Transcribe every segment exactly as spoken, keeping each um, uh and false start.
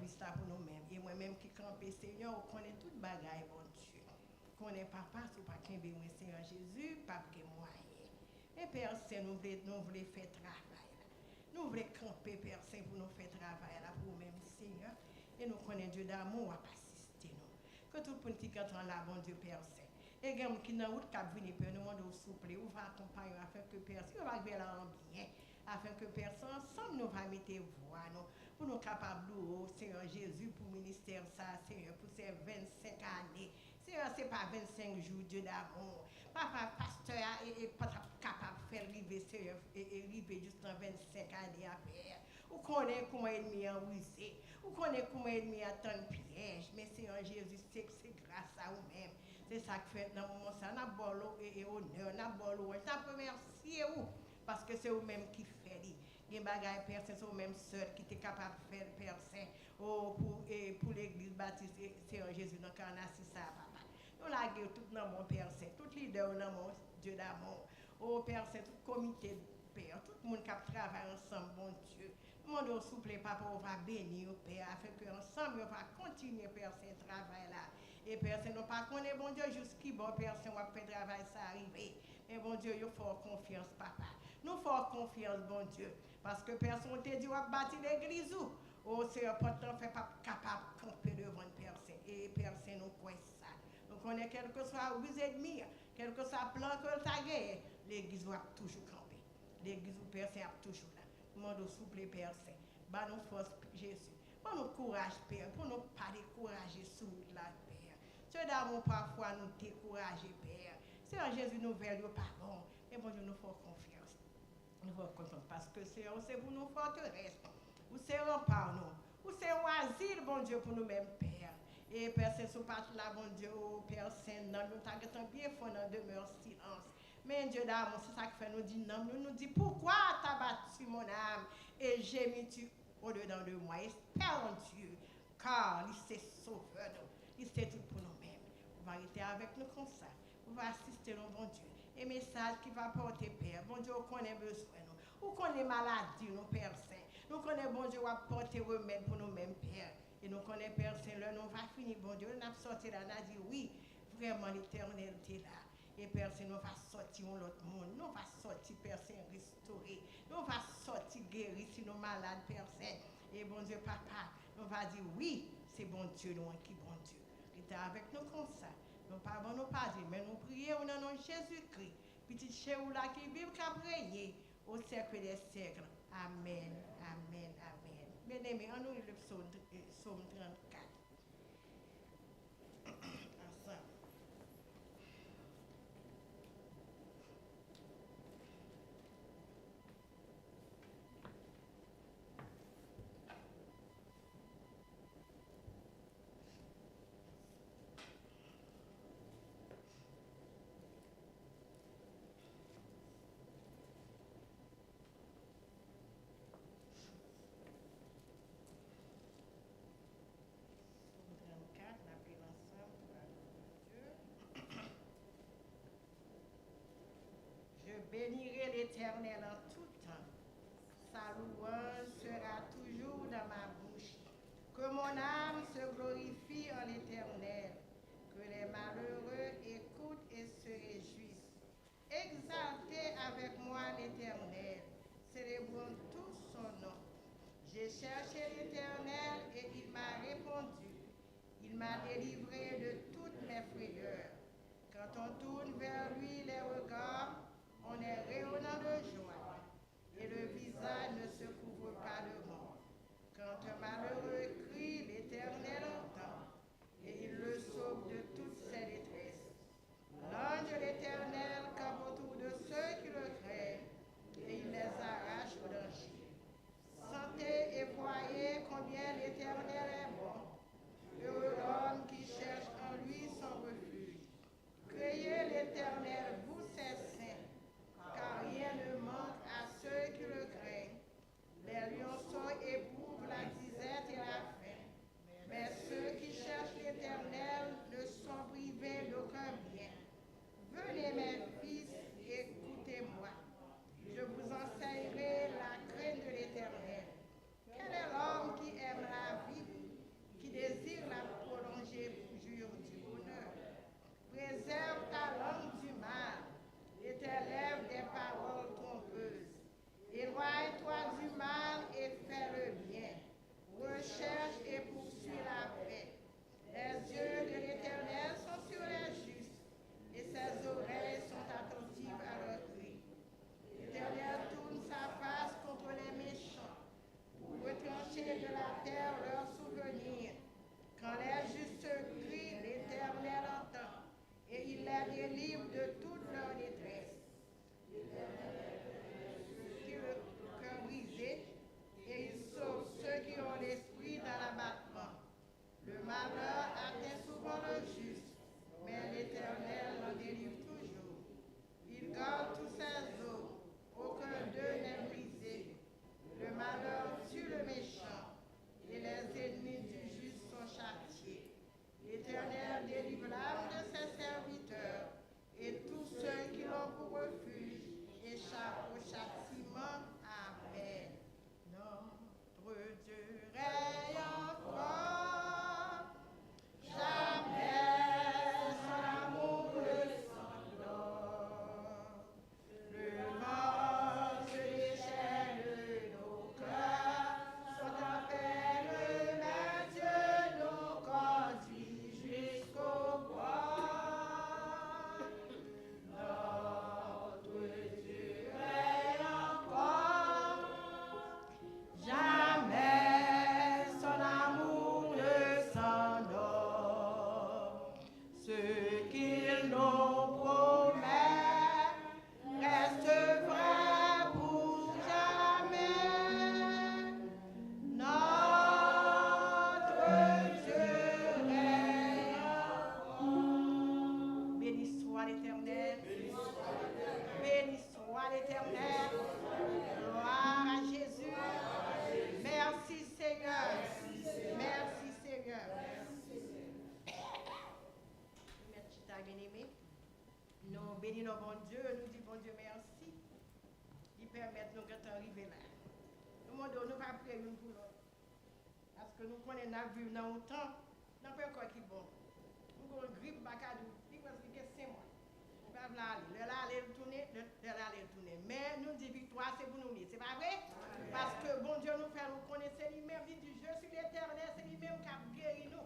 sèvis la pou nou menm. E mwen menm ki kanpe, Senyè, ou konnen tout bagay, Bondye. Ou konnen, Papa, si w pa kenbe mwen, Senyè Jezi, p ap gen mwayen. Men, Pè Sen, nou vle, nou vle fè travay la. Nou vle kanpe, Pè Sen, pou nou fè travay la pou ou menm, Senyè. E nou konnen, Dye damou, w ap asiste nou. Ke tout moun ki gentan la, Bondye, Pè Sen. E gen moun ki nan wout k ap vini, Pè, nou mande w souple, ou va akonpaye yo afin ke, Pè, si yo va rive la an byen, afin ke, Pè Sen, ansanm nou va mete vwa nou, pou nou kapab louwe w, Senyè Jezi, pou ministè sa, Senyè, pou se vennsenk ane. Senyè, se pa vennsenk jou, Dye damou. Papa, pastè a, e, e, pa t ap kapab fè l rive, Senyè, e, e rive jis nan vennsenk ane a, Pè. Ou konnen kouman ènmi an rize. Ou konnen kouman ènmi an tann pyèj. Men, Senyè Jezi, se, se gras a ou menm. Se sa k fè nan moman sa, n ap ba w lo-, e, e, onè, n ap ba w lwanj, n ap remèsye ou, paske se ou menm ki fè li. Gen bagay, Pè Sen, se ou menm sèl ki te kapab fè l, Pè Sen, o, pou, e, pou legliz batis, e, Senyè Jezi nan Kanasi sa, Papa. Nou lage yo tout nan men w, Pè Sen, tout lidè yo nan men w, Dye damou. O, Pè Sen, tout komite, Pè, tout moun k ap travay ansanm, Bondye. Nou mande w, souple, Papa, ou va beni yo, Pè, afin ke ansanm yo va kontinye, Pè Sen, travay la. E, Pè Sen, nou pa konnen, Bondye, jis ki bò, Pè Sen, w ap fè travay sa rive. Men, Bondye, yo fè w konfyans, Papa. Nou fè w konfyans, Bondye. Paske, Pè Sen, ou te di w ap bati legliz ou. O, Senyè, pòt lan fè p ap kapab kanpe devan n, Pè Sen. E, Pè Sen, nou kwè sa. Nou konnen kèlkeswa riz ènmi an, kèlkeswa plan ke l ta genyen, legliz ou ap toujou kanpe. Legliz ou, Pè Sen, ap toujou la. Nou mande w, souple, Pè Sen, ban nou fòs, Jezi. Ban nou kouraj, Pè, pou nou pa dekouraje sou wout la, Pè. Dye damou, pafwa nou dekouraje, Pè. Senyè Jezi, nouvèl yo pa bon. Men, Bondye, nou fè w konfyans. Nou fè w konfyans paske, Senyè, ou se pou nou fòterès. Ou se ranpa nou. Ou se yon azil, Bondye, pou nou menm, Pè. E, Pè Sen, si w pa t la, Bondye, o, Pè Sen, nanm nou ta gentan byen fon nan demè silans. Men, Dye damou, se sa k fè nou di nanm nou, nou di, pourquoi t'abattu, mon âme, et gémis-tu au-dedans de moi? Espère en Dieu, car li se sovè nou, li se tout pou nou menm. Ou va rete avèk nou konsa, ou va asiste nou, Bondye. E mesaj ki va pòte, Pè, Bondye, ou konnen bezwen nou, ou konnen maladi nou, Pè Sen. Nou konnen, Bondye, w ap pòte remèd pou nou menm, Pè. E nou konnen, Pè Sen, lè nou va fini, Bondye, lè n ap sòti la, n a di, wi, vrèman, Letènèl te la. E, Pè Sen, nou va sòti yon lòt moun. Nou va sòti, Pè Sen, restore. Nou va sòti geri si nou malad, Pè Sen. E, Bondye, Papa, nou va di, wi, se Bondye nou an ki Bondye. Rete avèk nou konsa. Nou pa bon, nou pa di, men nou priye ou nan non Jezikri, Pitit cheri w la ki viv, k ap renye au siècle des siècles. Amèn, amèn, amèn. Byeneme, ann nou li le psaume, euh, psaume trannkat ansanm. Psaume trannkat, n ap li l ansanm, glwa pou Bondye. Je bénirai l'Éternel en tout temps. Sa louange sera toujours dans ma bouche. Que mon âme se glorifie en l'Éternel. Que les malheureux écoutent et se réjouissent. Exaltez avec moi l'Éternel, célébrons tous son nom. J'ai cherché l'Éternel et il m'a répondu. Il m'a délivré de toutes mes frayeurs. Quand on tourne vers lui les regards, on est rayonnant de joie et le visage ne se couvre pas de honte. Quand un malheureux crie, l'Éternel entend et il le sauve de toutes ses détresses. L'ange de l'Éternel campe autour de ceux qui le craignent et il les arrache au danger. Sentez et voyez combien l'Éternel est bon. Heureux l'homme qui cherche en lui son refuge. Craignez l'Éternel, vous ses saints, car rien ne manque à ceux qui le craignent. terre leur souvenir. Quand les justes crient, l'Éternel entend, et il les délivre de toute leur détresse. Qui le cœur brisé, et il sauve ceux qui ont l'esprit dans l'abattement. Le malheur atteint souvent le juste, mais l'Éternel l'en délivre toujours. Il garde tous ses os, aucun d'eux n'est brisé. Le malheur tue le méchant, et les ennemis du juste sont châtiés. L'Éternel délivre l'âme de ses serviteurs, et tous ceux qui l'ont pour refuge échappent au châtiment. Amen. Notre Dieu règne encore, jamais son amour ne s'endort. Le vent se déchaîne, nos cœurs sont en peine, mais Dieu nous conduit jusqu'au port. Notre Dieu règne encore, jamais son amour ne s'endort. Ce qu'il nous promet reste vrai pour jamais. Notre Dieu règne encore. Béni soit l'Éternel. Béni soit l'Éternel. Gloire à Jésus. Merci Seigneur. Merci Seigneur. Nou mèt chita, byeneme. Nou beni non Bondye, nou di Bondye mèsi. Li pèmèt nou gentan rive la. Nou mande w, nou pa priye youn pou lòt. Paske nou konnen n ap viv nan yon tan, n ap pran kò ki bon. Nou gen yon grip, m pa ka di w, li prèske gen senk mwa. Li pa vle ale. Lè l ale, l tounen, lè, lè l ale, l tounen. Men nou di viktwa se pou nou li ye, se pa vre? Paske Bondye nou fè nou konnen se li menm, li di, Je suis l'Éternel, se li menm k ap geri nou.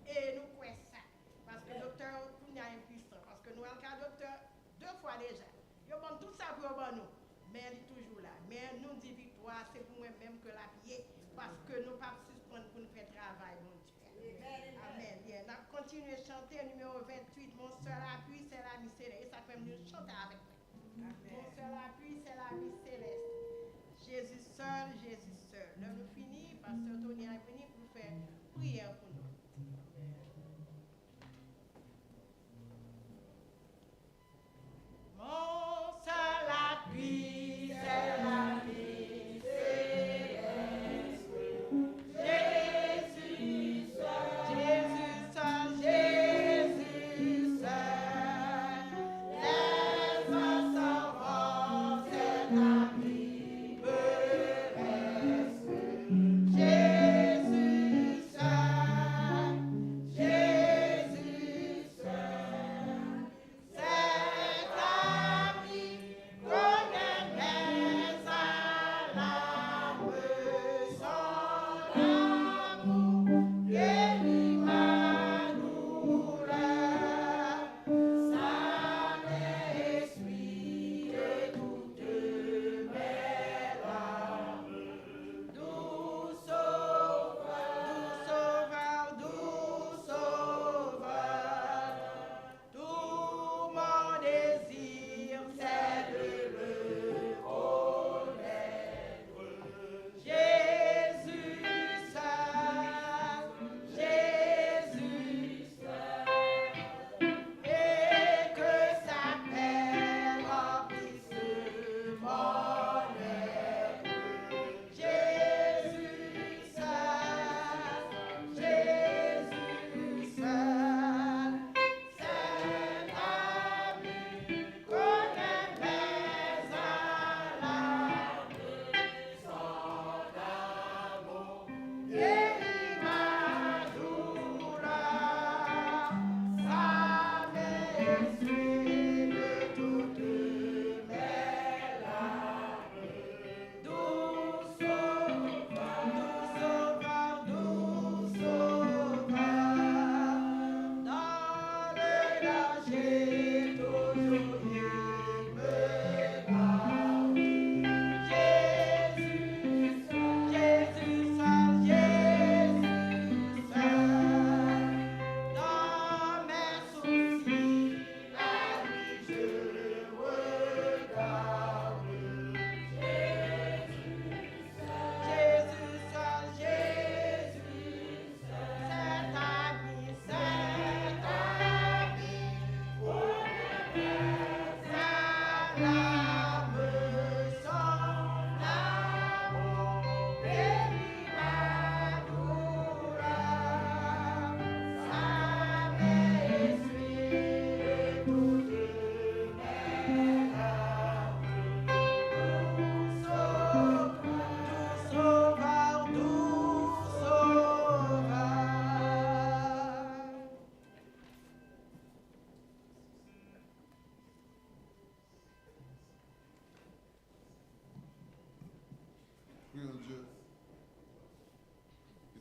E nou kwè sa. Paske doktè yo kounye a enpwisan. Paske nou al ka doktè de fwa deja. Yo ban n tout sa pou yo ban nou. Men li toujou la. Men nou di viktwa se pou mwen menm ke l ap ye. Paske nou p ap sispann pou n fè travay Bondye. Amen. Byen, n ap kontinye chante nimewo venntuit, Mon seul appui, c'est l'ami céleste. E sa k fè m di nou chante avèk mwen. Mon seul appui, c'est l'ami céleste. Jésus seul, Jésus seul. Lè nou fini, pastè Tony a vini pou fè priyè pou nou. Mon seul appui, c'est l'ami céleste. Jésus seul, Jésus seul, Jésus seul. Les anges s'en vont, cet ami me reste.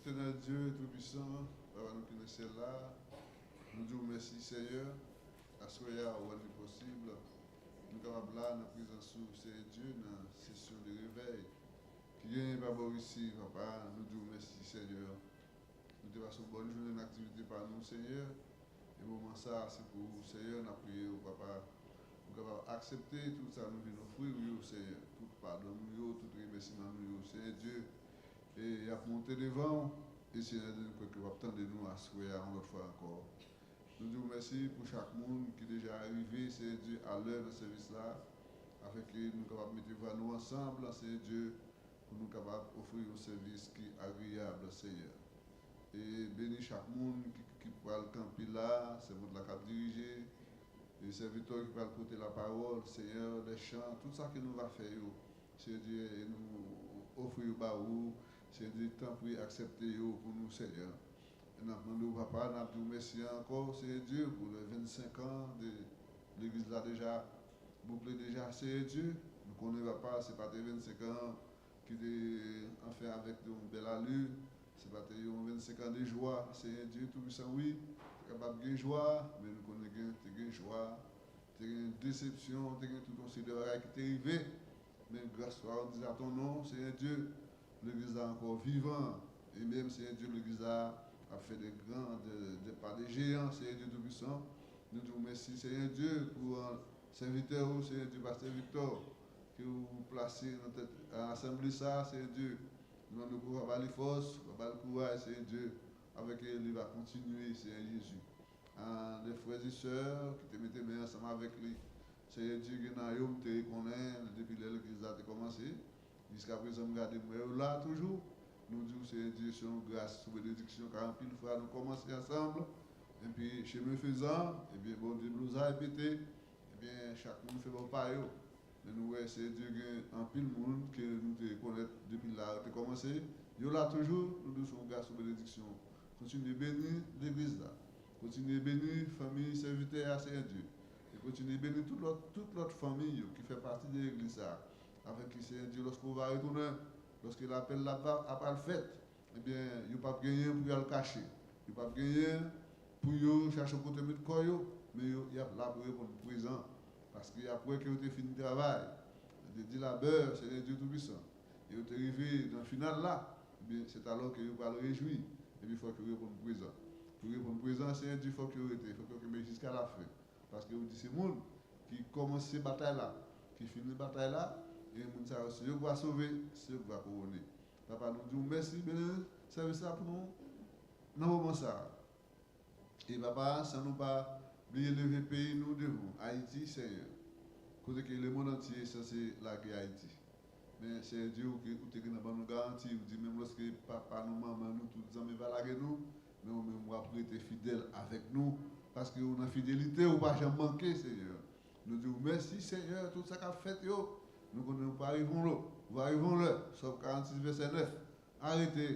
Etènèl Dye Toupisan, Papa nou ki nan syèl la, nou di w mèsi, Senyè. Aswè a, ou rann li posib nou kapab la nan prezans ou, Senyè Dye, nan sesyon de revèy ki genyen pa bò isi, Papa. Nou di w mèsi, Senyè. Nou te pase yon bòn jounen nan aktivite pa nou, Senyè. E moman sa a, se pou ou, Senyè, n ap priye w, Papa. Nou kapab aksepte tout sa nou vin ofri w yo, Senyè. Tout padon nou yo, tout remèsiman nou yo, Senyè Dye. E y ap monte devan w, e Senyè Dye, nou kwè ke w ap tande nou aswè a yon lòt fwa ankò. Nou di w mèsi pou chak moun ki deja rive, Senyè Dye, alè nan sèvis la, afenke nou kapab mete vwa nou ansanm, Senyè Dye, pou nou kapab ofri yon sèvis ki agreyab, Senyè. E beni chak moun ki, ki pral kanpe la, sèvant la k ap dirije, e sèvitè ki pral pote lapawòl, Senyè, dè chan, tout sa ke nou va fè yo, Senyè Dye, e nou ofri yo ba ou, Senyè Dye, tanpri aksepte yo pou nou, Senyè. E n ap mande w, Papa, n ap di w mèsi ankò, Senyè Dye, pou lè vennsenk an de legliz la deja boukle deja, Senyè Dye. Nou konnen, Papa, se pa te vennsenk an ki te anfen avèk yon bèl ali, se pa te yon vennsenk an de jwa, Senyè Dye Toupisan, wi, te kapab gen jwa, men nou konnen gen, te gen jwa, te gen desepsyon, te gen tout yon seri de bagay ki te rive, men gras ou a, on dise a ton non, Senyè Dye, legliz la ankò vivan, e menm, Senyè Dye, legliz la ap fè de gran, de, de pa de jeyan, Senyè Dye Toupisan. Nou di w mèsi, Senyè Dye, pou, euh, sèvitè ou, Senyè Dye, pastè Victor, ke ou plase nan tèt, euh, asanble sa, Senyè Dye. Nou mande w pou w ba li fòs, w ba li kouraj, Senyè Dye, afenke li va kontinye, Senyè Jezi. A, de frè e sè ki te mete men ansanm avèk li. Senyè Dye, gen nan yo m te rekonnen depi lè legliz la te kòmanse. Jiskaprezan, m gade m wè yo la toujou. Nou di w, Senyè Dye, se yon gras, sou benediksyon, ka anpil fwa nou kòmanse ansanm, epi chemen fezan, ebyen, Bondye blouzay pete, ebyen, chak moun fè bò pa yo. Men nou wè, Senyè Dye, gen anpil moun ke nou te rekonèt depi la yo te kòmanse. Yo la toujou, nou di w se yon gras, yon benediksyon. Kontinye beni legliz la. Kontinye beni fanmi sèvitè a, Senyè Dye. E kontinye beni tout lòt, tout lòt fanmi yo ki fè pati de legliz sa a. Afenke, Senyè Dye, lòske w va retounen, lòske lapèl la va, ap al fèt, ebyen, yo p ap genyen pou y al kache. Yo p ap genyen pou yo chache yon kote met kò yo, men yo, y ap la pou reponn prezan. Paske y ap wè ke yo te fin travay de di labè, Senyè Dye Toupisan. E yo te rive nan final la, ebyen, se talò ke yo pral rejwi. Epi fòk yo reponn prezan. Pou reponn prezan, Senyè Dye, fòk yo rete, fòk yo kenbe jiska lafen. Paske ou di se moun ki kòmanse batay la, ki fini batay la, e moun sa yo, se yo k va sove, se yo k va kouwone. Papa, nou di w mèsi, beni sèvis la pou nou nan moman sa a. E Papa, san nou pa bliye leve peyi nou devan w, Ayiti, Senyè, kote ke lemonn antye sanse lage Ayiti. Men, Senyè Dye, ou ke, ou te gentan ban nou garanti, ou di menm lòske papa nou, manman nou, tout zanmi pa lage nou, men ou menm w ap rete fidèl avèk nou, paske ou nan fidelite, ou pa janm manke, Senyè. Nou di w mèsi, Senyè, tout sa k ap fèt yo, nou konnen ou pa rive yon lè, ou va rive yon lè, Sòm karannsis, vèsè nèf, arete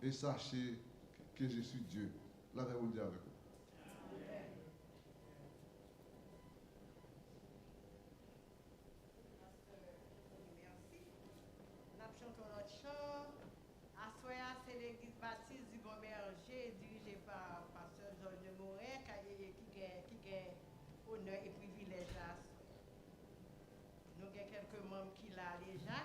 e sache ke je suis Dieu. Lapè Bondye avèk ou. Pastè Tony, mèsi. N ap chante yon lòt chan. Aswè a, se legliz Batis Digon Bèje, dirije pa pastè Georges de Morin, ka-, e, e, ki gen, ki gen onè e privilèj la aswè. Nou gen kèlke manm ki la deja.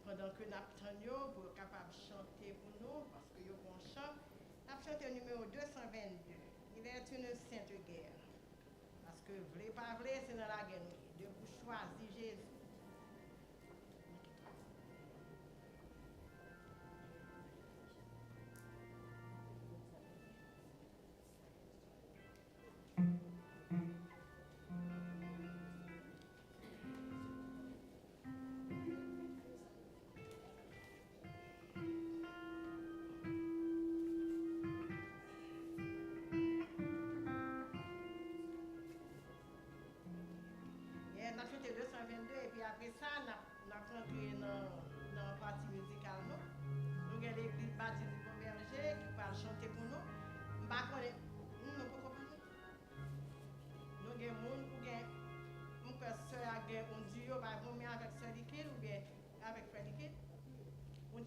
Pandan ke n ap tann yo pou yo kapab chante pou nou, paske yo gon chan, n ap chante nimewo de san vennde, Il est une sainte guerre. Paske vle pa vle, se nan lagè nou ye. Depi w chwazi Jezi. Yeah, n ap chante de san vennde epi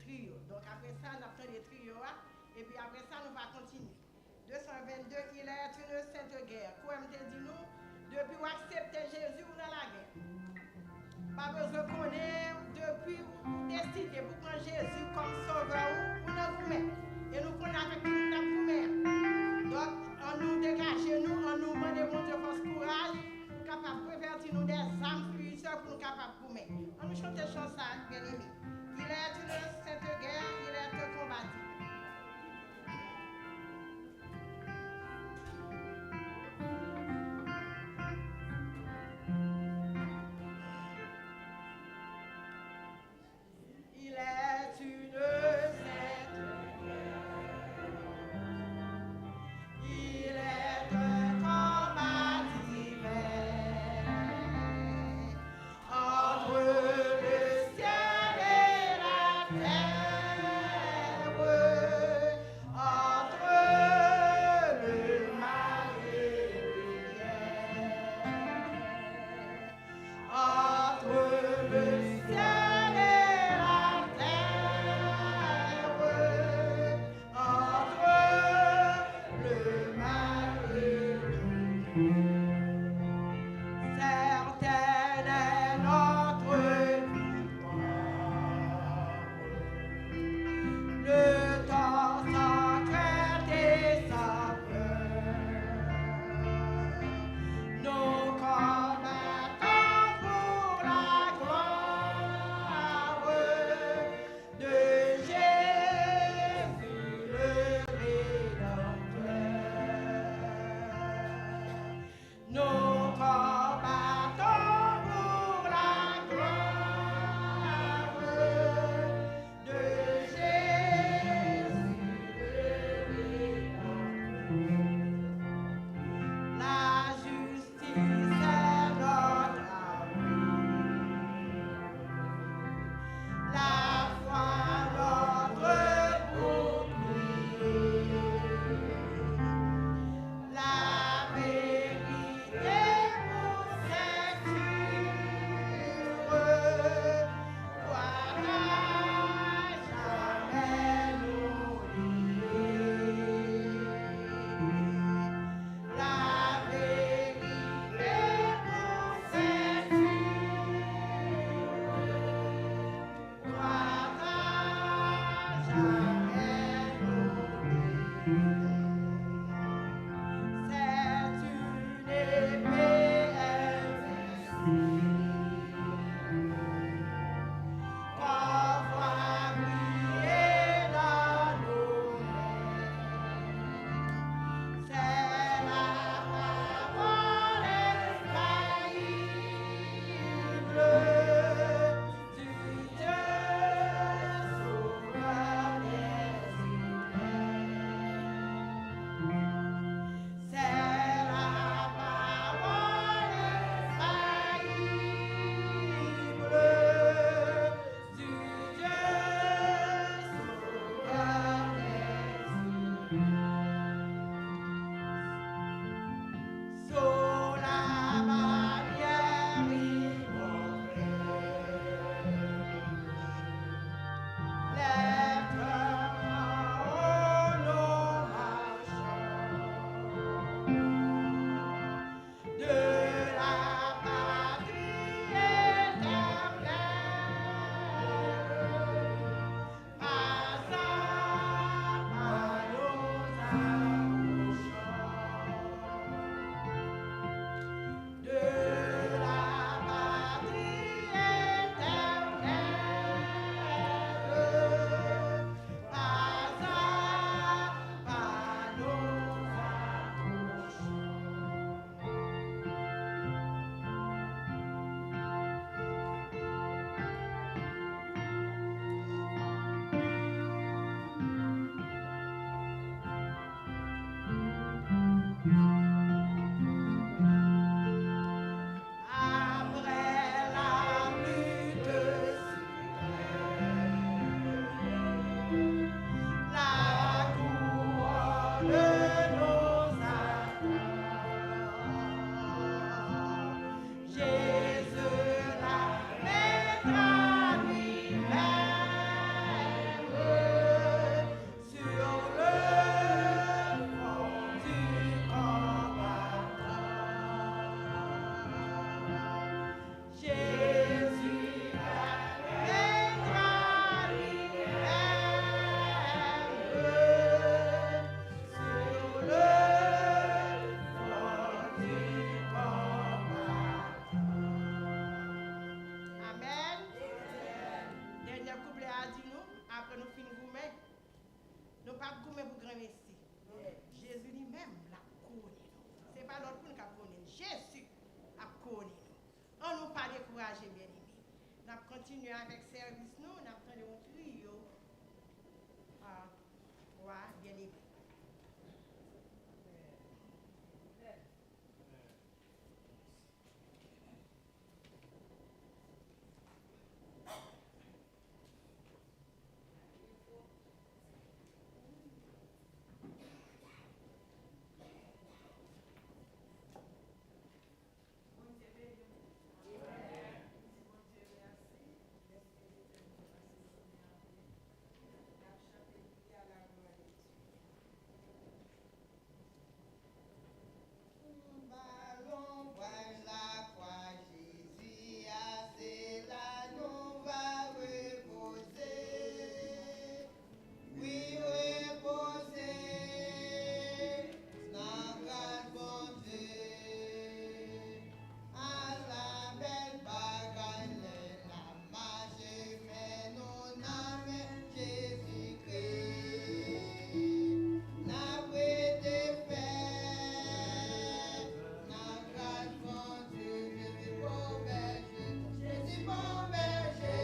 Triyo. Donk, apre sa, n ap tande triyo a, epi apre sa, nou va kontinye. De san vennde, Il est une sainte guerre. Kwè m te di nou, depi w aksepte Jezi, ou nan lagè. Pa bezwen konnen, depi ou deside pou pran Jezi kòm sovè ou, ou nan goumen. E nou konnen avèk ki moun n ap goumen an. Donk, ann nou degaje nou, ann nou mande Bondye fòs, kouraj, pou l kapab revèti nou dè zam spiritye pou nou kapab goumen. Ann nou chante chan sa, byeneme. Il est une sainte guerre, il est un combat divin. Il est une sainte guerre. Il est un combat divin entre le ciel et la terre, entre le mal et le bien, entre le ciel et la terre, entre le mal et le bien. Certaine est notre victoire. Mesi. Jezi li menm, l ap kouwone nou. Se pa lòt moun k ap kouwone n. Jezi ap kouwone nou. An nou pa dekouraje, byeneme. N ap kontinye avèk sèvis nou, n ap tande yon triyo a wa byeneme. Lonbraj lakwa Jezi a, se la nou va repoze. Wi, repoze nan gras Bondye. Ala bèl bagay lè n ap mache men nou nan men Jezikri. N ap rete fèm nan gras Bondye. Jezi bon bèje, Jezi bon bèje,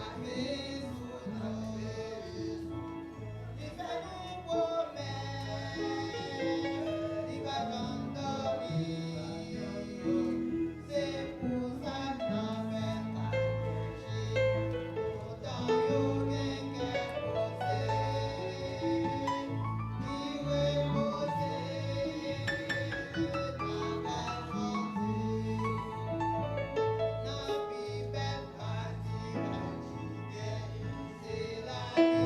ap vin sou nou. Li fè nou pwomès, li pa janm dòmi. Se pou sa n ap fè l pa chèche. Poutan yo gen kè poze, li repoze nan kay Bondye. Nan pi bèl pati la ki gen.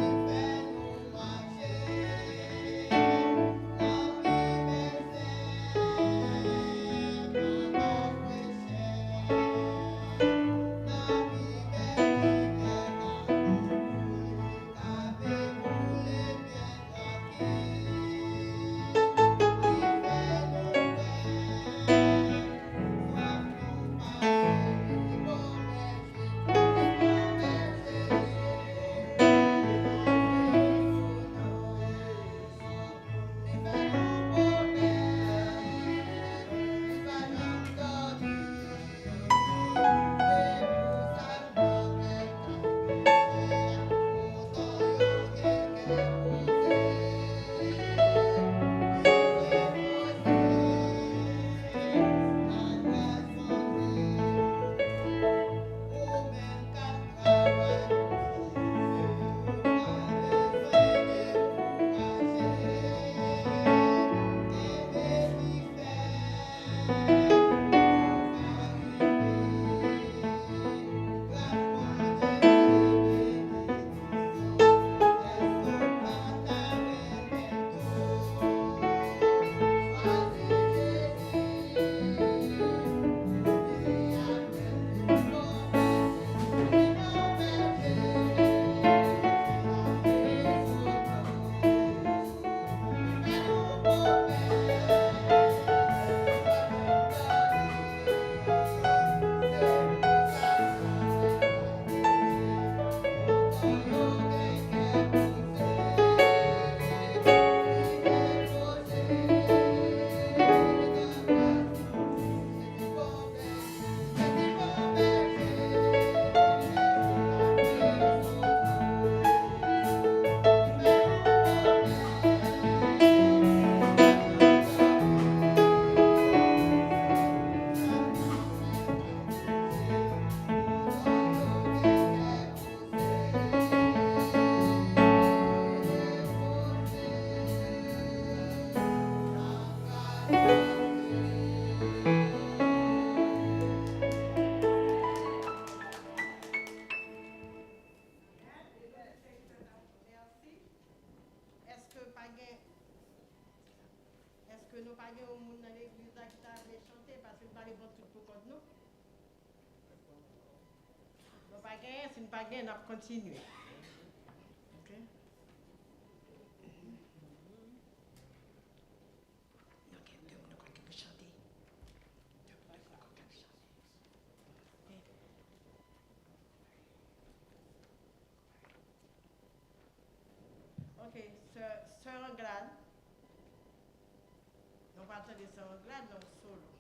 Èske pa gen, èske nou pa gen yon moun nan legliz la ki ta vle chante? Paske m pale bon tout pou kont nou. Nou pa genyen, si n pa genyen, n ap kontinye. Ok? Nou gen de moun ankò ki vle chante. De moun ankò ki vle chante. Ok. Ok, sè, sè Anglad. Nou pral tande sè Anglad nan yon solo.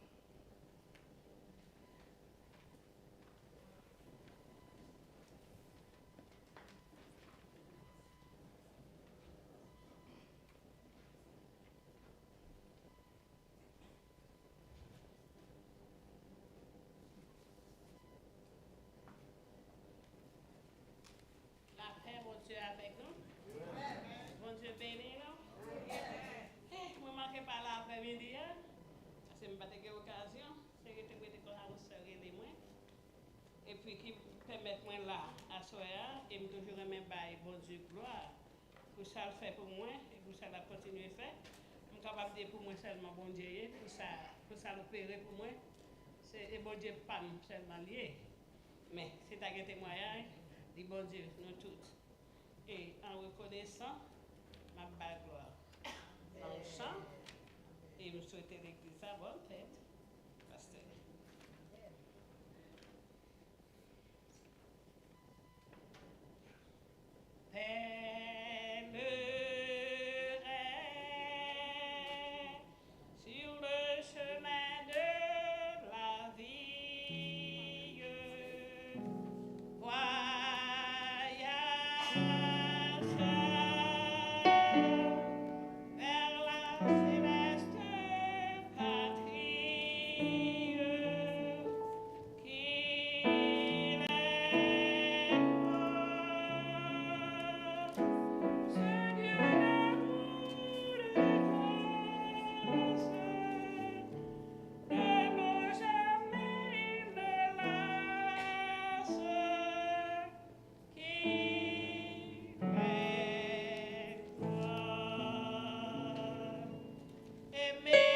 Lapè Bondye avèk nou. Bondye beni nou. Eh, mwen manke pale aprèmidi a, paske m pa te gen okazyon. Se rete m rete konsa, yon sè rele mwen. Epi ki pèmèt mwen la aswè a, e m toujou renmen bay Bondye glwa pou sa l fè pou mwen e pou sa l ap kontinye fè. M kapab di pou mwen sèlman Bondye ye, pou sa, pou sa l opere pou mwen. Se, e Bondye pa m sèlman l ye. Men, si ta gen temwayaj, di Bondye, nou tout. E an rekonesan, m ap ba l glwa. Nan yon chan, e m swete legliz la bòn fèt, pastè. Pèlerin, sur le chemin de la vie, voyageur vers la céleste patrie. Qu'il est bon, ce Dieu d'amour et de grâce, ne nous jamais ne lasse, qui fait croire. Aimez,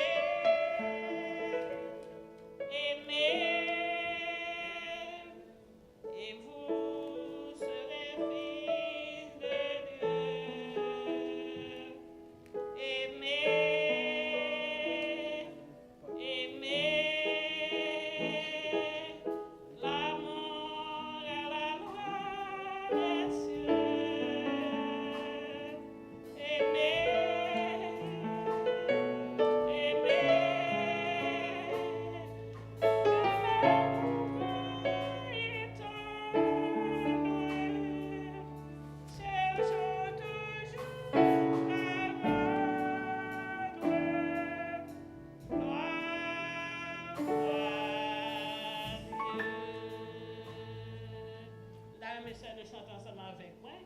aimez, et vous serez fils de Dieu. Aimez, aimez, l'amour est la loi des cieux. Aimez, aimez, aimez, pourquoi étendre ces jours toujours à l'autre? Gloire, gloire à Dieu. M ta renmen sè nou chante ansanm avèk mwen.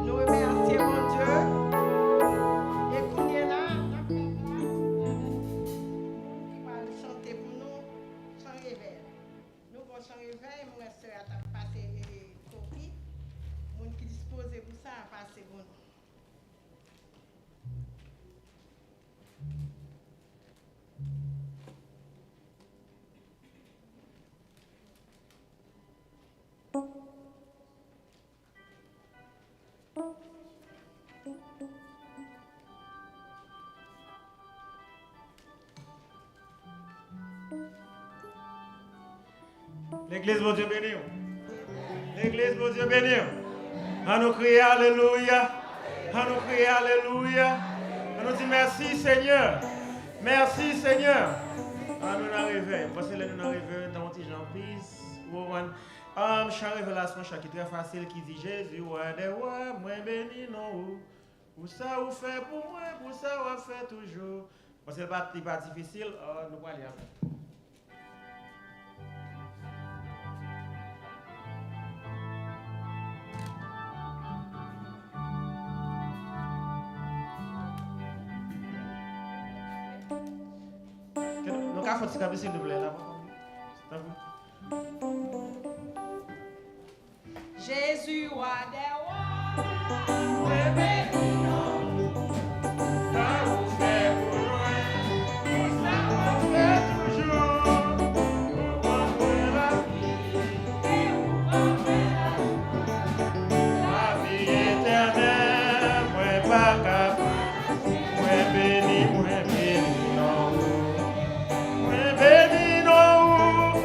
Nou remèsye Bondye. E kounye la, n ap gen moun ki pral chante pou nou chan revèy. Nou gon chan revèy, m wè sè a t ap pase, e, kopi. Moun ki dispoze pou sa, pase pou nou. Legliz, Bondye beni w. Legliz, Bondye beni w. An nou kriye alelouya. An nou kriye alelouya. An nou di mèsi, Senyè. Mèsi, Senyè. An nou nan revèy. M panse lè nou nan revèy, nou ta yon ti jan plis. Ou konprann? Um, chan revèy la se yon chan ki trè fasil, ki di, Jezi, wa dè wa, mwen beni non ou. Pou sa ou fè pou mwen, pou sa w ap fè toujou. M panse li pa, li pa difisil, uh, nou prale avè l. Ka fè ti kanpe, silvouplè, la. Tanpri. Jezi, wa dè wa, mwen beni non ou. Sa ou fè pou mwen, pou sa w ap fè toujou. Ou ban mwen lavi, e ou ban mwen lajwa. Lavi etènèl, mwen pa ka. Mwen beni, mwen beni non ou. Mwen beni non ou.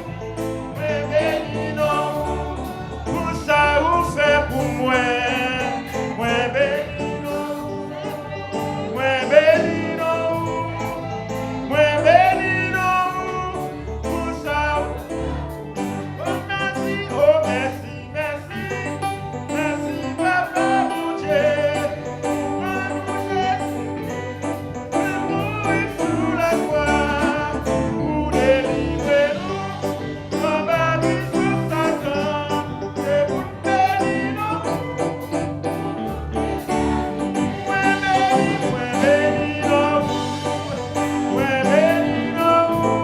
Mwen beni non ou. Pou sa ou fè pou mwen. Mwen beni non ou. Mwen beni non ou. Mwen beni non ou. Pou sa ou Mwen ka di, o, mèsi, mèsi, mèsi, Papa Bondye, pou mwen, pou Jezi, ki mouri sou lakwa, pou delivre nou anba pwisans Satan. Se pou n beni non. Mwen beni, mwen beni non ou. Mwen beni non ou.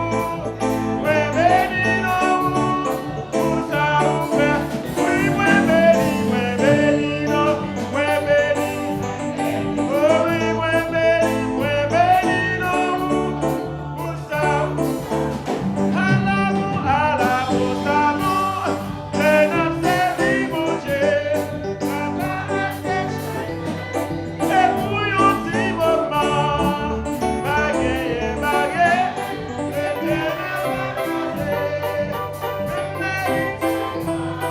Mwen beni non ou. Pou sa ou fè. Wi, mwen beni, mwen beni non ou. Mwen beni. O wi, mwen beni, mwen beni non ou. Pou sa ou. Ala bon, ala bon sa bon. Lè n ap sèvi Bondye, pa ka achte chay. Se pou yon ti moman, pa genyen, pa genyen, Letènèl pa pase.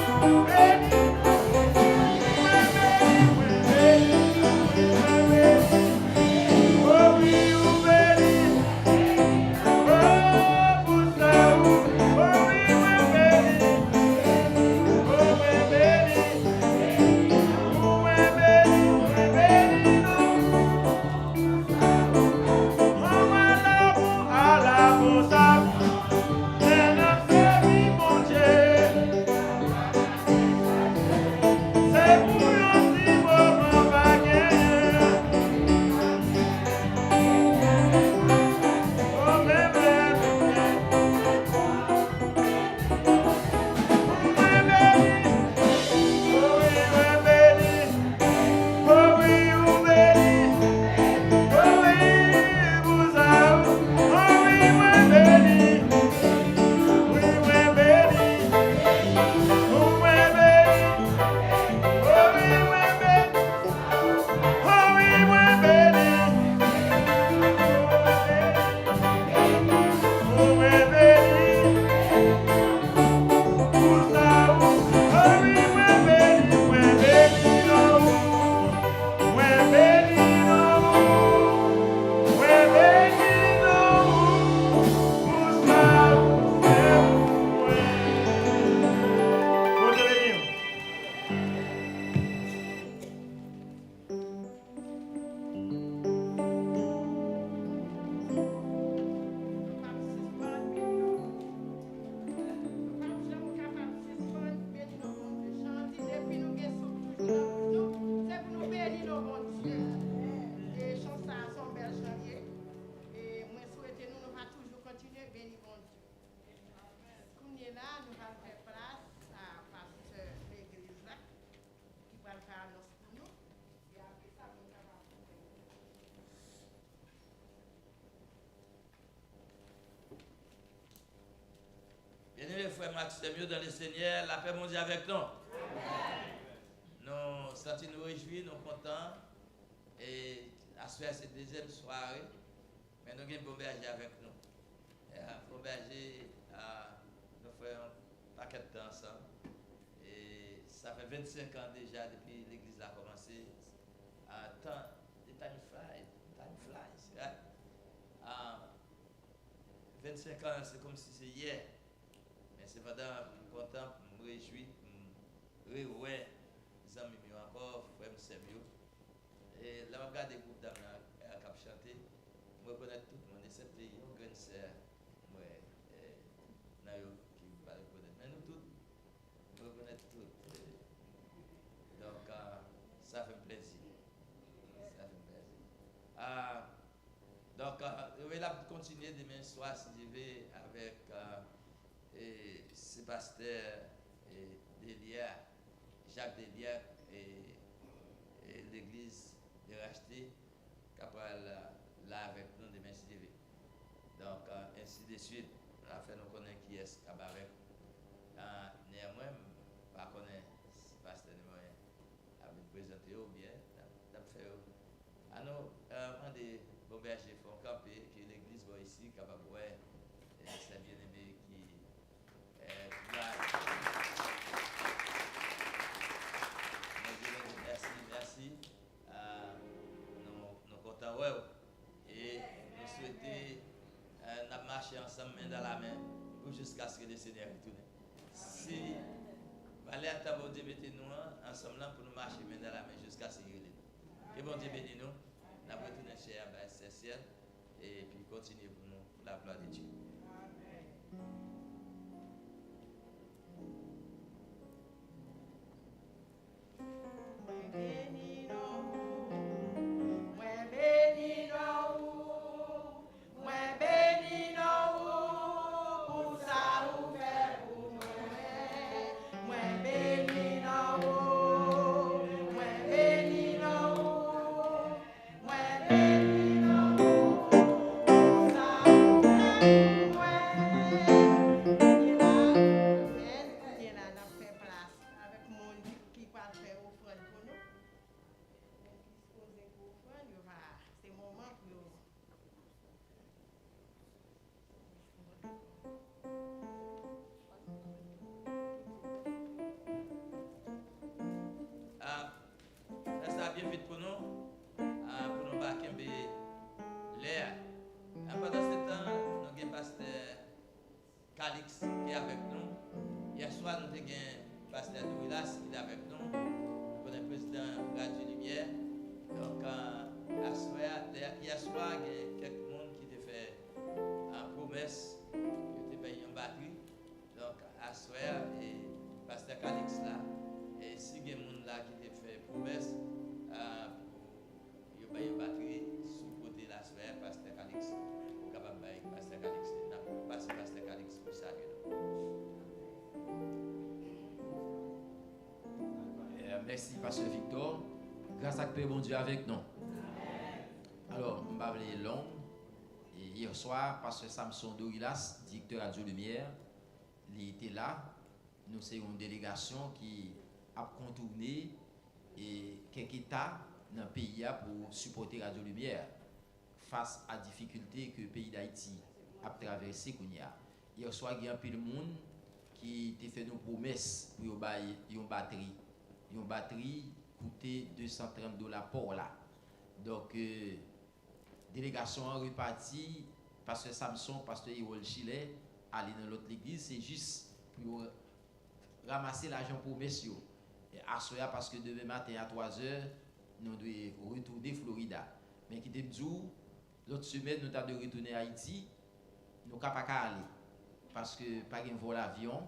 Mwen beni, mwen beni, mwen beni, mwen beni, mwen beni. O wi, ou beni. Bondye beni w. Nou p ap sispann beni non Bondye. Nou p ap janm kapab sispann beni non Bondye. Jan an di, depi nou gen souf toujou nan bouch nou, se pou nou beni non Bondye. E chan sa a se yon bèl chan l ye. E mwen swete nou, nou va toujou kontinye beni Bondye. Kounye la, nou pral fè plas a pastè legliz la, ki pral fè anons pou nou. E apre sa, nou kapab Byeneme frè m ak sè m yo dan le Senyè, lapè Bondye avèk nou. Nou santi nou rejwi, nou kontan. E aswè a se dezyèm sware, men nou gen Bon Bèje avèk nou. E a, Bon Bèje, a, nou fè yon pakèt tan ansanm. E sa fè vennsenk an deja depi legliz la kòmanse. A, tan, the time fly, time flies, right? A, vennsenk an, se kòmsi se yè. Men sepandan, m kontan, m rejwi, m rewè zanmi m yo ankò, frè m, sè m yo. E lè m ap gade gwoup dam nan, e, k ap chante, m rekonèt tout moun, eksepte yon grenn sè, m wè, e, nan yo ki m pa rekonèt. Men nou tout, m rekonèt tout. E, donk, a, sa fè m plezi. Sa fè m plezi. A, donk, a, L ap kontinye demen swa, si Dye vle, avèk, euh, e, se pastè, e, Delia, Jacques Delia, e, e legliz de Rachte, k ap pral, euh, la avèk nou demen, si Dye vle. Donk, euh, ensi de swit, n a fè nou konnen kiyès k ap avèk, euh, nè mwen, m pa konnen si pastè nè mwen ap vin prezante yo oubyen n ap, n ap fè yo. Ann nou, euh, mande Bon Bèje fè yon kanpe, ke legliz bò isi kapab wè, euh, sè byeneme ki, euh, ki la. Bondye, Bondye, mèsi, mèsi. Ah, nou, nou kontan wè w. E nou swete, eh, n ap mache ansanm men dan la men pou jiskaske Lesenyè retounen. Si valè a tan Bondye mete nou an, ansanm lan pou nou mache men dan la men jiskaske li rele nou. Ke Bondye beni nou. N ap retounen chè a bay Sè Syèl epi kontinye pou nou, pou la glwa de Dye. Mwen beni non ou, mwen beni non ou, mwen beni non ou, pou sa ou fè pou mwen. Mwen beni non ou, mwen beni non ou, mwen beni non ou, pou sa ou fè pou mwen. Kounye la, amèn. Kounye la, n ap fè plas avèk moun ki, ki pral fè ofrann pou nou. Moun ki dispoze pou ofrann, yo va, se moman pou yo. Ah, fè sa byen vit pou nou, ah, pou nou pa kenbe lè a. Ah, pandan se tan, nou gen pastè Calix ki avèk nou. Yè swa, nou te gen pastè Dorilas ki te avèk nou. Nou konnen prezidan Radyo Limyè. Donk, ah, aswè a, yè, yè swa, gen kèk moun ki te fè, ah, pwomès, yo te bay yon batri. Donk, aswè a, e, pastè Calix la, e, si gen moun la ki te fè pwomès, ah, pou yo bay yon batri sou kote l aswè a, pastè Calix. Ou kapab bay pastè Calix li. N ap pase pastè Calix pou salye nou. Eh, mèsi, pastè Victor. Gras ak pè Bondye avèk nou. Alò, m pa vle long. E yè swa, pastè Samson Dorilas, direktè Radyo Limyè, li te la. Nou se yon delegasyon ki ap kontoune, e, kèk eta nan peyi a pou sipòte Radyo Limyè fas a difikilte ke peyi Dayiti ap travèse kounye a. Yè swa, gen anpil moun ki te fè nou pwomès pou yo bay yon batri. Yon batri koute de san trant dola pò la. Donk, e, delegasyon an repati, pastè Samson, pastè Erol Chilè, ale nan lòt legliz, se jis pou yo ranmase lajan pwomès yo. E aswè a, paske demen maten a twazè, nou dwe retounen Florida. Men kite m di w, lòt semèn, nou ta dwe retounen Ayiti, nou ka pa ka ale. Paske pa gen vòl avyon.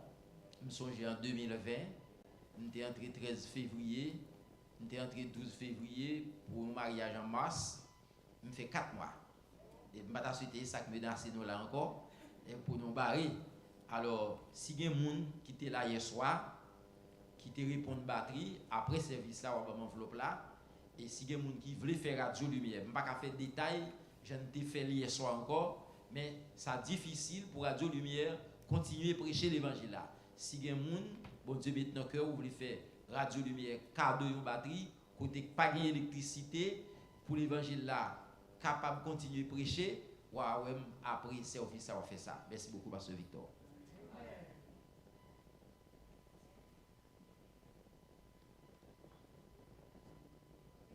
M sonje an de mil ven, m te antre trèz fevriye, m te antre douz fevriye pou yon maryaj an mas. M fè kat mwa. E m pa ta swete sa k menase nou la ankò, e pou nou bare. Alò, si gen moun ki te la yè swa, ki te reponn batri, apre sèvis la, w a ban m anvlòp la. E si gen moun ki vle fè Radyo Limyè, m pa ka fè detay jan n te fè l yè swa ankò, men sa difisil pou Radyo Limyè kontinye preche levanjil la. Si gen moun, Bondye met nan kè w, ou vle fè Radyo Limyè kado yon batri, kote k pa gen elektrisite, pou levanjil la kapab kontinye preche, w a wè m apre sèvis sa w a fè sa. Mèsi bokou, pastè Victor.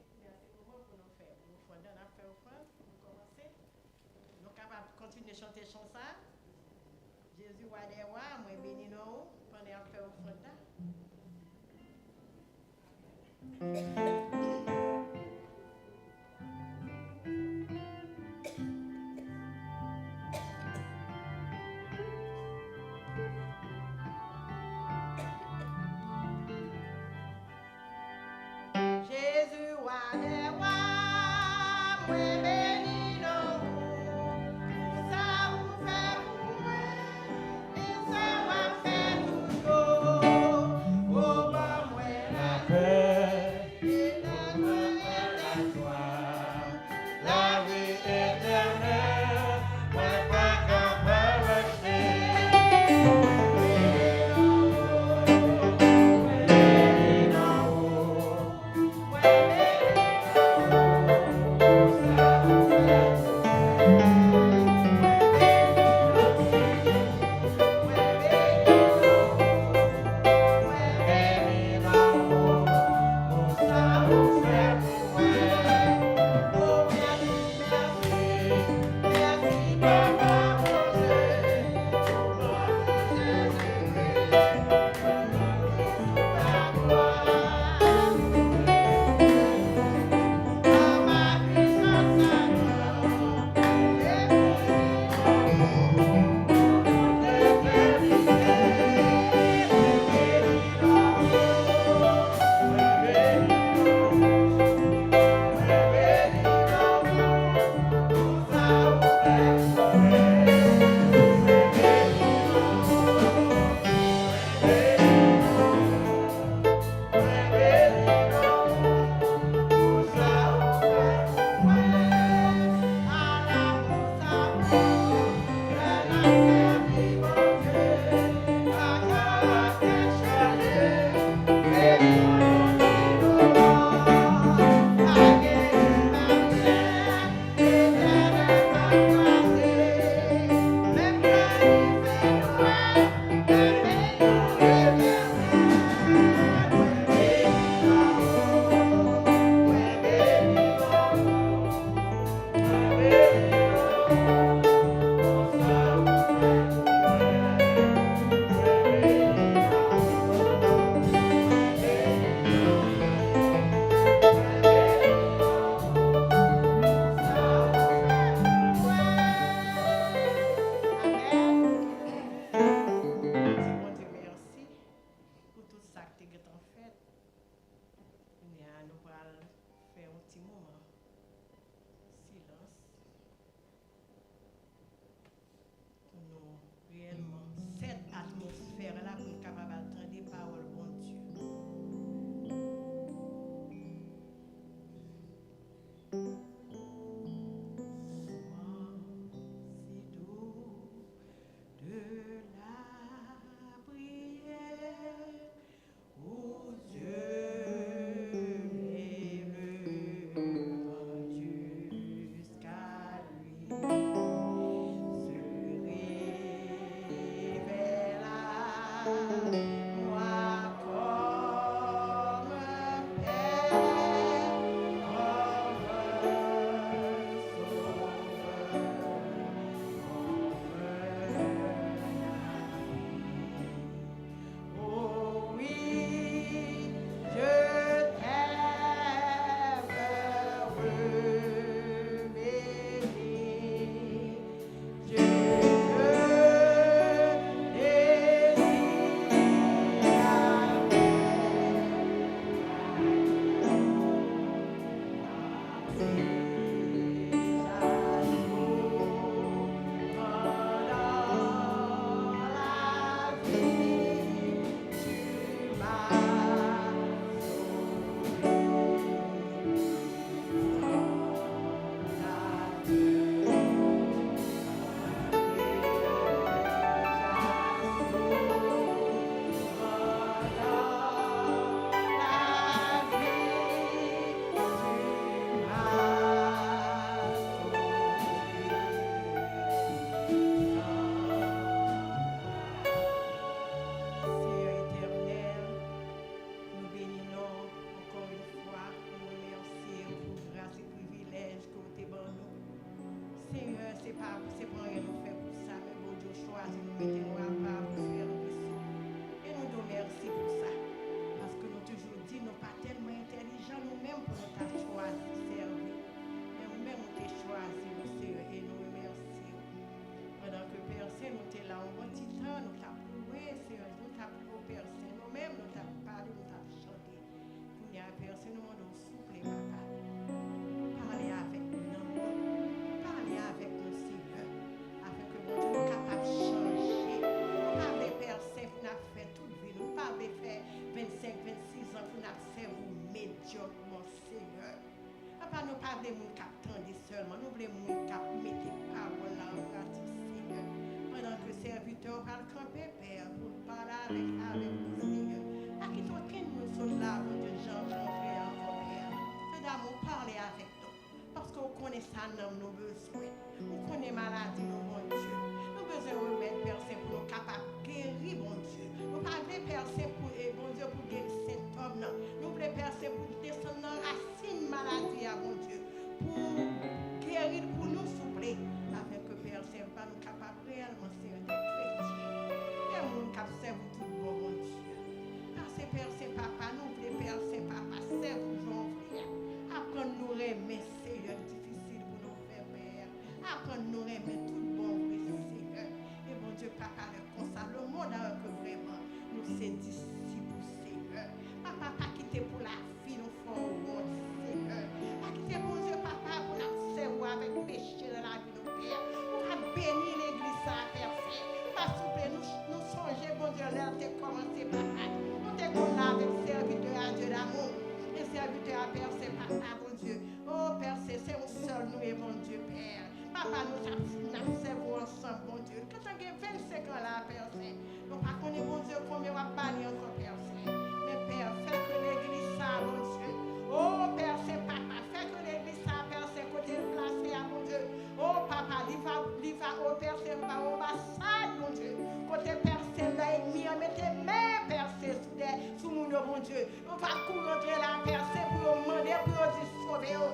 Kounye a se moman pou nou fè ofrann nan, n ap fè ofrann pou nou kòmanse. Nou kapab kontinye chante chan sa. Jezi, wa dè wa, mwen beni non ou, pandan y ap fè ofrann nan. Jezi, wa dè wa, mwen beni non ou. Moi comme un père, comme un sauveur, comme un ami. Oh oui, je t'aime, béni. Je te désire avec Seyè Etènèl, nou beni non w ankò yon fwa, nou remèsye w pou gras e privilèj ke w te ban nou. Seyè, se pa, se pa anyen nou fè pou sa, men Bondye, w chwazi nou mete nou apa pou sèvis ou. E nou di w mèsi pou sa, paske nou toujou di nou pa tèlman entèlijan nou menm pou nou ta chwazi sèvi w. Men ou menm ou te chwazi nou, Seyè, e nou remèsye w. Pandan ke Pè Sen nou te la yon bon ti tan, nou t ap louwe, Seyè, nou t ap, o Pè Sen, nou menm nou t ap pale, nou t ap chante. Kounye a, Pè Sen, nou mande w souple, papa, pale avèk nanm nou, pale avèk nou, Seyè, afin ke, Bondye, nou kapab chanje. Nou pa vle, Pè Sen, pou n ap fè tout vi nou, nou pa vle fè vennsenk, vennsis an pou n ap sèvi w medyòkman, Seyè. Papa, nou pa vle moun k ap tande sèlman, nou vle moun k ap mete pawòl la an pratik, Seyè. Pandan ke sèvitè w pral kanpe, Pè, pou l pale avèk, avèk nou, Seyè. Pa kite okenn moun sot la, Bondye, jan w te antre ankò, Pè. Seyè damou, pale avèk nou, paske w konnen sa nanm nou bezwen. Ou konnen maladi nou, Bondye. Nou bezwen remèd, Pè Sen, pou nou kapab geri, Bondye. Nou pa vle, Pè Sen, pou, e, Bondye, pou geri sentòm nan. Nou vle, Pè Sen, pou desann nan rasin maladi a, Bondye, pou geri l pou nou, souple, afin ke, Pè Sen, pa nou kapab reyèlman, Seyè, de kretyen, de moun k ap sèvi w tout bon, Bondye. Pase, Pè Sen, papa, nou vle, Pè Sen, papa, sèvi w jan w vle a. Aprann nou renmen, Seyè, difisil pou nou fè, Pè. Aprann nou renmen tout bon vre, Seyè. E Bondye, papa, lè konsa, lemonn a wè ke vrèman nou se disip ou, Seyè. Papa, pa kite pou lavi nou fè w wont, Seyè. Pa kite, Bondye, papa, pou n ap sèvi w avèk peche nan lavi nou, Pè. Ou pa beni legliz sa a, Pè Sen. Papa, souple, nou, nou sonje, Bondye, lè l te kòmanse, papa. Nou te konn la avèk sèvitè a, Dye damou. E sèvitè a, Pè Sen, papa, Bondye. O, Pè Sen, se yon sèl nou ye, Bondye, Pè. Papa, nou t ap, n ap sèvi w ansanm, Bondye. Gentan gen vennsenk an la, Pè Sen. Nou pa konnen, Bondye, konbyen w ap ba li ankò, Pè Sen. Men, Pè, fè ke legliz sa a, Bondye. O, Pè Sen, papa, fè ke legliz sa a, Pè Sen, kote l plase a, Bondye. O, papa, li va, li va, o, Pè Sen, va yon anbasad, Bondye. Kote, Pè Sen, lè ènmi an mete men, Pè Sen, sou dè, sou moun yo, Bondye. Yo va kouri antre la, Pè Sen, pou yo mande, pou yo di sove yo.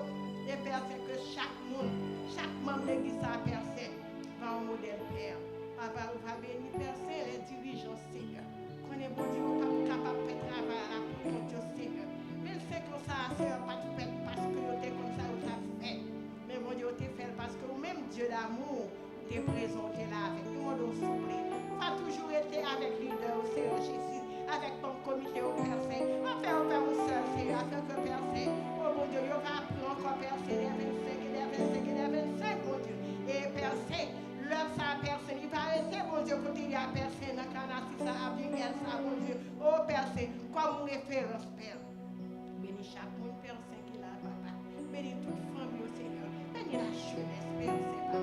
E Pè Sen, ke chak moun, chak manm legliz sa, Pè Sen, va yon modèl, Pè. Papa, ou va beni, Pè Sen, lè dirijan, Seyè. Konnen, Bondye, yo p ap kapab fè travay la pou kont yo, Seyè. Vennsenk an sa a, Seyè, pa t fèt paske yo te konn sa yo t ap fè. Men, Bondye, yo te fè l paske ou menm, Dye damou, ou te prezan, ou te la avèk nou. Mande w souple, ou va toujou rete avèk lidè yo, Seyè Jezi, avèk manm komite yo, Pè Sen. Ou fè yo fè yon sèl, Seyè, afin ke, Pè Sen, o Bondye, yo va pran ankò, Pè Sen, lè vennsenk, e lè vennsenk, e lè vennsenk, Bondye. E Pè Sen, lèv sa a, Pè Sen, li va rete, Bondye, kote li a, Pè Sen, nan Kanasi sa a, Abigail sa a, Bondye. O Pè Sen, kòm yon referans, Pè. Beni chak moun, Pè Sen, ki la, papa. Beni tout fanmi yo, Seyè. Beni lajenès, Pè Sen, papa.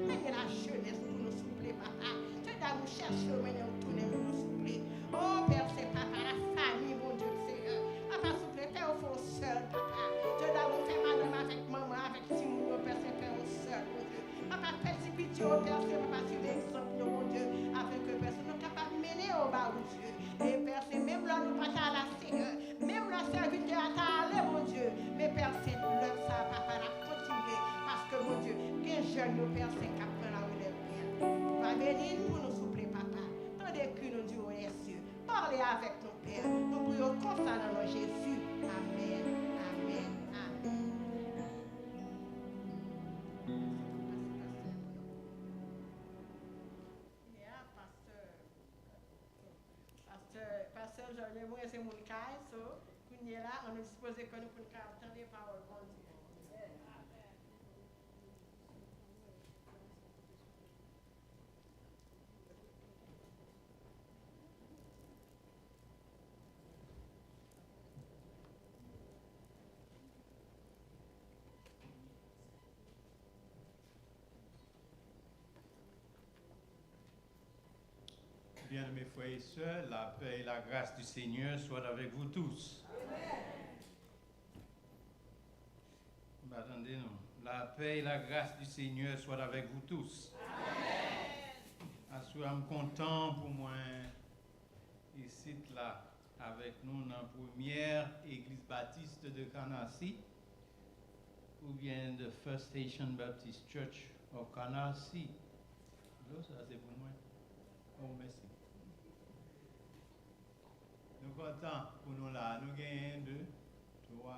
Beni lajenès pou nou, souple, papa. Dye damou, chèche yo, mennen yo tounen pou nou, souple. O, Pè Sen, papa, lafanmi, Bondye, Seyè. Papa, souple, fè yo fè yon sèl, papa. Dye damou, fè madanm avèk manman, avèk timoun yo, Pè Sen, fè yon sèl, Bondye. Papa, fè ti piti yo, Pè Sen, papa, swiv egzanp yo, Bondye. Afin ke, Pè Sen, nou kapab mennen yo ba ou, Dye. avèk nou, Pè. Nou priye w konsa nan non Jezi. Amèn. Amèn. Amèn. Yeah, pastè. Pastè, pastè Jòj, mwen se moun kay, so, kounye la, ann nou dispoze kò nou pou n ka tande pawòl Bondye. Bien-aimés frères et sœurs, la paix et la grâce du Seigneur soient avec vous tous. M pa tande nou. La paix et la grâce du Seigneur soient avec vous tous. Aswè a m kontan pou mwen isit la avèk nou nan premyè Egliz Batis de Canarsie, oubyen the First Haitian Baptist Church of Canarsie. Lo sa se pou mwen. Oh, mèsi. Nou kontan pou nou la. Nou genyen de, twa,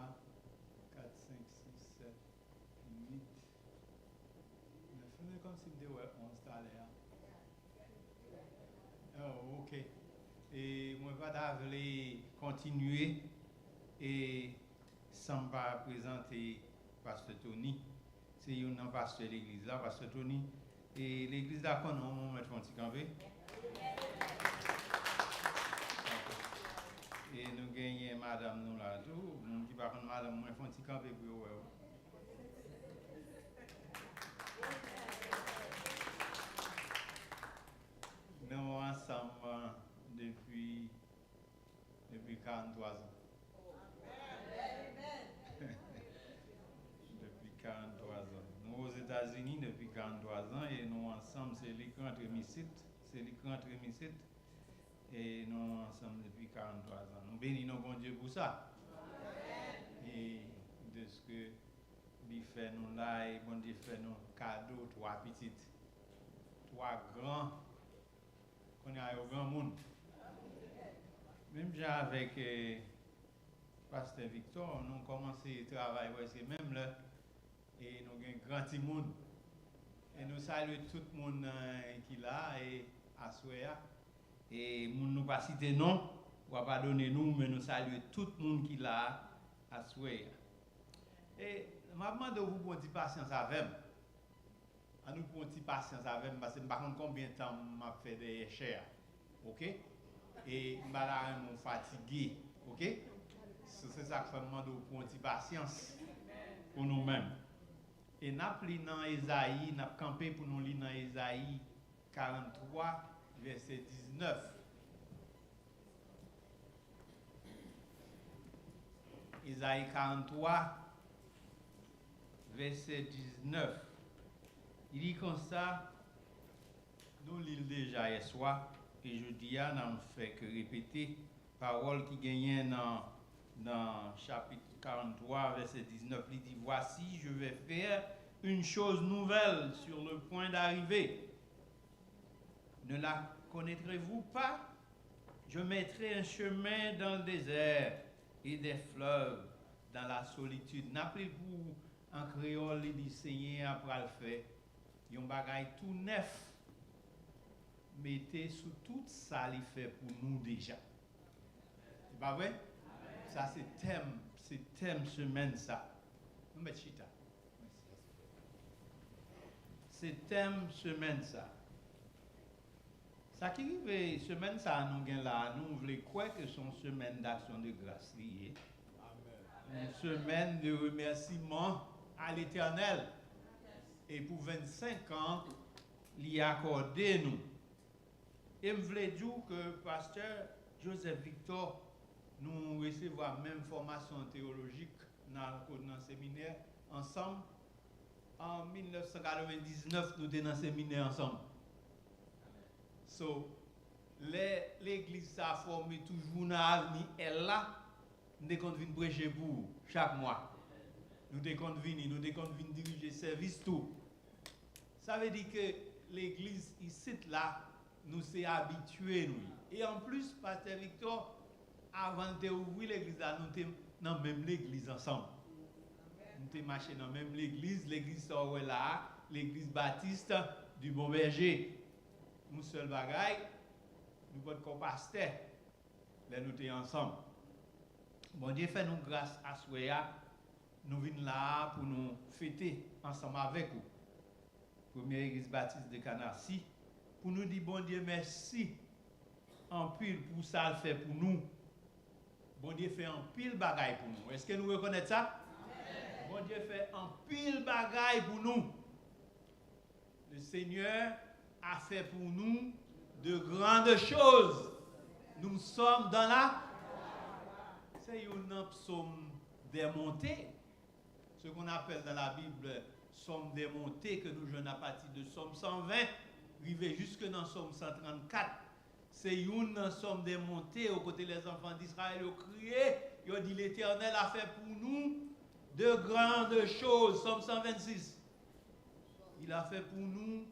kat, senk, sis, sèt, uit, nèf. Men kòmsi m te wè onz talè a. Oh, ok. E mwen pa ta vle kontinye e san m pa prezante Pastè Tony. Se youn nan pastè legliz la, Pastè Tony. E legliz la konnen w, mwen mèt fè yon ti kanpe. E nou genyen madanm nou la tou. Moun ki pa konn madanm mwen, fè yon ti kanpe pou yo wè w. Nou ansanm, uh, depi, depi karannntwa zan. Depi karannntwa zan. Nou Ozetazini depi karannntwa zan e nou ansanm. Se li k rantre m isit, se li k rantre m isit. E nou ansanm depi karannntwa zan. Nou beni non Bondye pou sa. E dèske li fè nou la e Bondye fè nou kado twa pitit, twa gran, kounye a yo granmoun. Menm jan avèk, eh, Pastè Victor, nou kòmanse travay prèske menm lè, e nou gen gran timoun. E nou salye tout moun, eh, ki la, e aswè a. E moun nou pa site non, w a padone nou, men nou salye tout moun ki la aswè a. E m ap mande w pou pran ti pasyans avè m. Ann nou pran ti pasyans avè m, paske m pa konn konbyen tan m ap fè dèyè chè a. Oke? E m pa ta renmen w fatige. Oke? Se, se sa k fè m mande w pran ti pasyans pou nou menm. E n ap li nan Ezayi, n ap kanpe pou nou li nan Ezayi karannntwa, vèsè diznèf. Ezayi karannntwa, vèsè diznèf. Li di konsa, nou li l deja yèswa, e jodi a, n ap fè ke repete pawòl ki genyen nan, nan chapit karannntwa, vèsè diznèf. Li di, Voici, je vais faire une chose nouvelle sur le point d'arriver. Ne la connaîtrez-vous pas? Je mettrai un chemin dans le désert et des fleuves dans la solitude. N ap li l pou, an kreyòl, li di, Senyè a pral fè yon bagay tou nèf, mete sou tout sa li fè pou nou deja. Se pa vre? Sa se tèm, se tèm semèn sa. Nou mèt chita. Se tèm semèn sa. Sa ki rive semèn sa a nou gen la a, nou vle kwè ke se yon semèn d'action de grâce li ye. Yon semèn de remèsiman a Letènèl. E pou vennsenk an, li akòde nou. E m vle di w ke pastè Joseph Victor, nou resevwa menm fòmasyon teyolojik nan, nan seminè ansanm. An mil nèf san katrevendiznèf, nou te nan seminè ansanm. So, lè legliz sa fòme toujou nan avni L la, m te konn vin preche pou ou chak mwa. Nou te konn vini, nou te konn vin dirije sèvis tou. Sa vle di ke legliz isit la, Nou se abitye nou ye. E anplis, Pastè Victor, avan l te ouvri legliz la, nou te nan menm legliz ansanm. Nou te mache nan menm legliz, legliz sa w wè la a, legliz Batis du Bon Berger. Yon sèl bagay, nou potko pastè lè nou te ansanm. Bondye fè nou gras aswè a, nou vin la a pou nou fete ansanm avèk ou. Premyè Egliz Batis de Kanasi, pou nou di Bondye mèsi anpil pou sa l fè pou nou. Bondye fè anpil bagay pou nou. Èske nou rekonèt sa? Bondye fè anpil bagay pou nou. Le Seigneur a fait pour nous de grandes choses. Nous sommes dans la. Se youn nan psaume des montées. Ce qu'on appelle dans la Bible psaume des montées, ke nou jwenn apati de Sòm san ven, rive jiske nan Sòm san trannkat. Se youn nan Sòm des montées, o kote les enfants d'Israël yo kriye, yo di, Letènèl a fè pou nou de grandes choses. Sòm san vennsis. Il a fait pour nous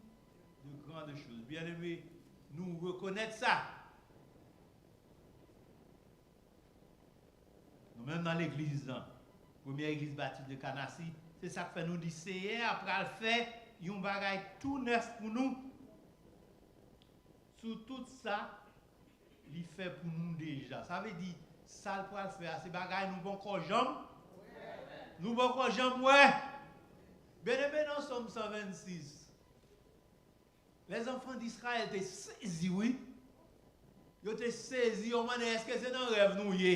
de grandes choses. Byeneme, nou rekonèt sa. Nou menm nan legliz lan, Premyè Egliz Batis de Kanasi, se sa k fè nou di Seyè a pral fè yon bagay tou nèf pou nou. Sou tout sa li fè pou nou deja. Sa vle di, sa l pral fè a, se bagay nou poko janm, nou poko janm wè. Byeneme, nan Sòm san vennsis, les enfants d'Israël te sezi, wi. Yo te sezi, yo mande, èske se nan rèv nou ye?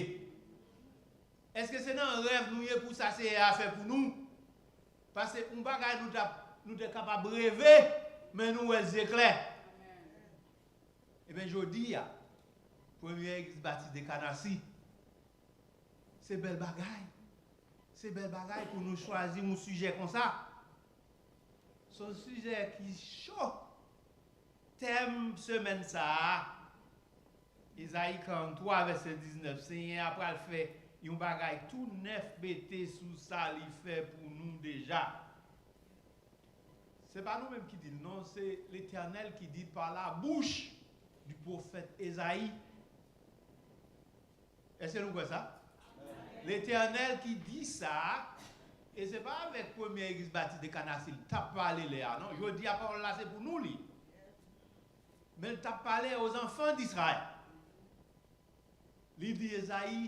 Èske se nan rèv nou ye pou sa Seyè a fè pou nou? Paske yon bagay nou t ap, nou te kapab reve, men nou wè l zye klè. Ebyen, jodi a, Premyè Egliz Batis de Kanasi, se bèl bagay. Se bèl bagay pou nou chwazi yon sijè konsa. Se yon sijè ki cho. Tèm semèn sa a, Ezayi karanntwa, vèsè diznèf, Senyè a pral fè yon bagay tou nèf mete sou sa li fè pou nou deja. Se pa nou menm ki di l, non, se Letènèl ki di l par la bouche du prophète Ezayi. Èske nou kwè sa? Letènèl ki di sa, e se pa avèk Premyè Egliz Batis de Kanasi l t ap pale lè a, non. Jodi a, pawòl la se pou nou li. Men l t ap pale aux enfants d'Israël. Li di Ezayi,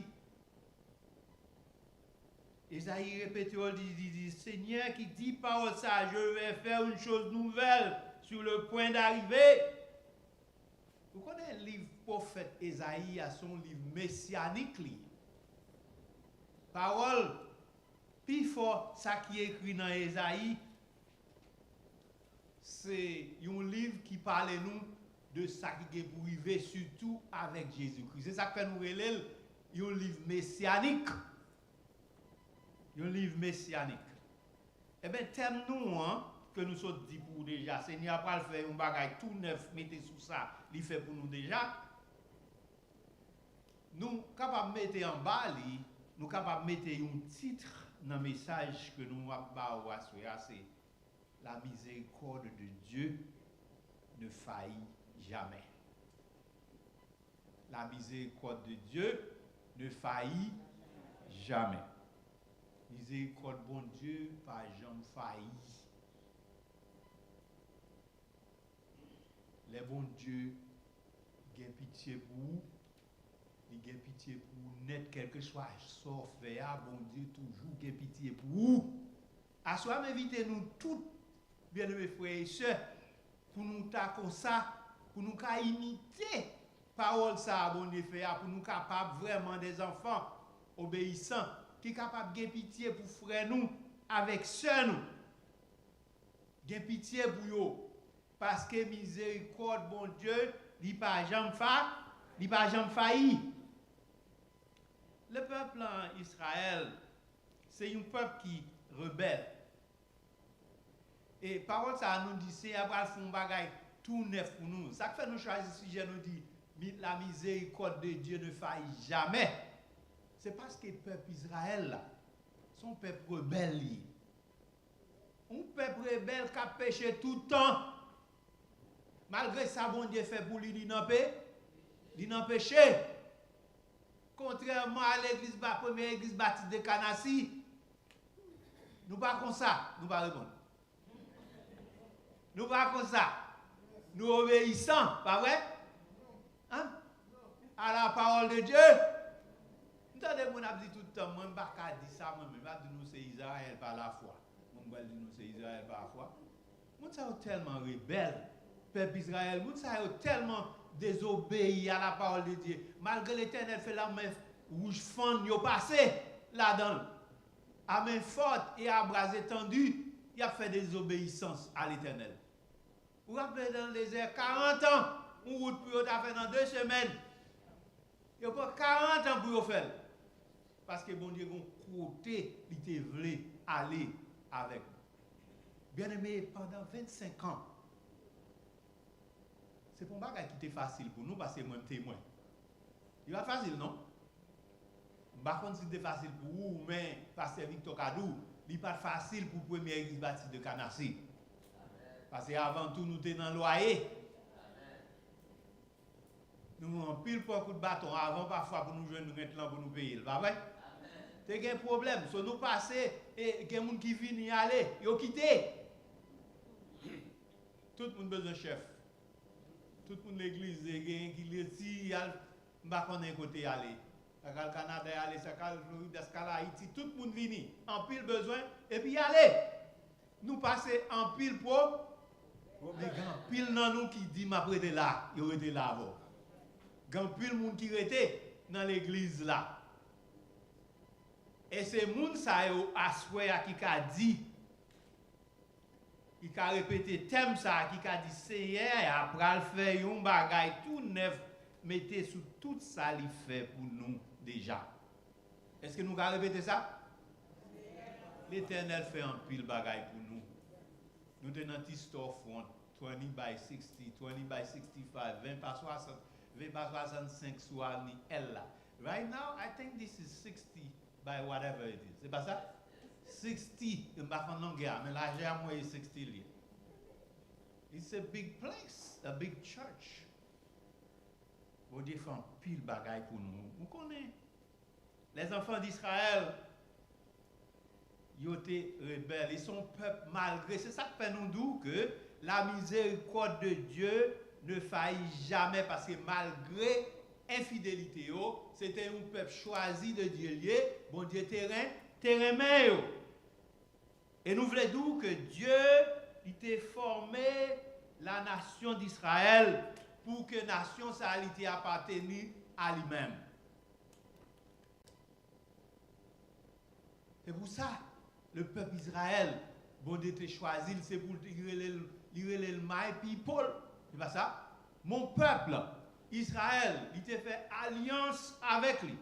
Ezayi repete yo, li di, di, Seigneur qui dit parole ça, je vais faire une chose nouvelle sur le point d'arriver. Ou konnen liv pwofèt Ezayi a, se yon liv mesyanik li ye. Pawòl, pifò sa ki ekri nan Ezayi, se yon liv ki pale nou de sa ki gen pou rive, sitou avèk Jezikri. Se sa k fè nou rele l yon liv mesyanik. Yon liv mesyanik. Ebyen, tèm nou an, ke nou sot di pou ou deja, Senyè a pral fè yon bagay tou nèf, mete sou sa li fè pou nou deja. Nou kapab mete anba li, nou kapab mete yon tit nan mesaj ke nou ap ba ou aswè a, se La miséricorde de Dieu ne faillit jamais. La miséricorde de Dieu ne faillit jamais. Mizerikòd Bondye pa janm fayi. Lè Bondye gen pitye pou ou, li gen pitye pou ou nèt, kèlkeswa sa w fè a, Bondye toujou gen pitye pou ou. Aswè a, m envite nou tout, byeneme frè e sè, pou nou ta konsa, pou nou ka imite pawòl sa a Bondye fè a, pou nou kapab vrèman des enfants obéissants, ki kapab gen pitye pou frè nou avèk sè nou. Gen pitye pou yo, paske mizerikòd Bondye, li pa janm fa, li pa janm fayi. Le peuple en Israël, se yon pèp ki rebèl. E pawòl sa a nou di, Senyè a pral fè yon bagay tou nèf pou nou. Sa k fè nou chwazi sijè, nou di, mi- la miséricorde de Dieu ne faillit jamais. Se paske pèp Izrayèl la, se yon pèp rebèl li ye. Yon pèp rebèl k ap peche tout tan. Malgre sa Bondye fè pou li, li nan pe, li nan peche. Kontrèman a legliz ba, premye legliz batis de Kanasi, nou pa konsa, nou pa reponn. Nou pa konsa. Nou obeyisan, pa vre? Hein? À la parole de Dieu. M tande moun ap di tout tan, mwen m pa ka di sa mwen menm. M ap di nou se Izrayèl pa lafwa. Mwen m pral di nou se Izrayèl pa lafwa. Moun sa yo tèlman rebèl, pèp Izrayèl, moun sa yo tèlman dezobeyi à la parole de Dieu. Malgre Letènèl fè lanmè wouj fann, yo pase ladan l. À main forte et à bras étendu, y ap fè dezobeyisans a Letènèl. Ou raple nan dezè, karant an, yon wout pou yo ta fè nan de semèn. Yo pran karant an pou yo fè l. Paske Bondye gen yon kote li te vle ale avèk nou. Byeneme, pandan vennsenk an, se pa yon bagay ki te fasil pou nou, paske mwen m temwen. Li pa t fasil, non. M pa konn si l te fasil pou ou, men Pastè Victor ka di w, li pa t fasil pou premye legliz batis de Kanasi. Paske avan tou, nou te nan lwaye. Nou anpil pran kout baton avan pafwa pou nou jwenn rent lan pou nou peye l, pa vre? Te gen pwoblèm. So, nou pase, e gen moun ki vini ale, yo kite. Tout moun bezwen chèf. Tout moun legliz, e gen ki resi, y al, m pa konnen kote y ale. Sa k al Kanada, y ale, sa k al Florida, sa k al Ayiti, tout moun vini. Anpil bezwen, epi y ale. Nou pase anpil pwo-, men gen anpil nan nou ki di, "M ap rete la," yo rete la avè w. Gen anpil moun ki rete nan legliz la. E se moun sa yo aswè a ki ka di, ki ka repete tèm sa a, ki ka di, "Seyè a pral fè yon bagay tou nèf, mete sou tout sa li fè pou nou deja." Èske nou ka repete sa? Letènèl fè anpil bagay pou nou. Nou te nan ti storefront, twenty by sixty, twenty by sixty-five, ven pa swasant, ven pa swasannsenk sou avni L la. Right now, I think this is sixty by whatever it is. Se pa sa? Sixty, m pa konn longè a, men lajè a mwen e sixty li ye. It's a big place, a big church. Bondye fè anpil bagay pou nou. Nou konnen. Les enfants d'Israël, yo te rebèl. E se yon pèp malgre. Se sa k fè nou di w ke la miséricorde de Dieu ne faillit jamais, paske malgre enfidelite yo, se te yon pèp chwazi de Dye l ye, Bondye te ren-, te renmen yo. E nou vle di w ke Dye, li te fòme la nasyon d'Israël pou ke nasyon sa a, li te apateni a li menm. Se pou sa, le pèp Izrayèl, Bondye te chwazi l, se pou li rele l, li rele l my people. Se pa sa? Mon peuple, Izrayèl, li te fè alyans avèk li.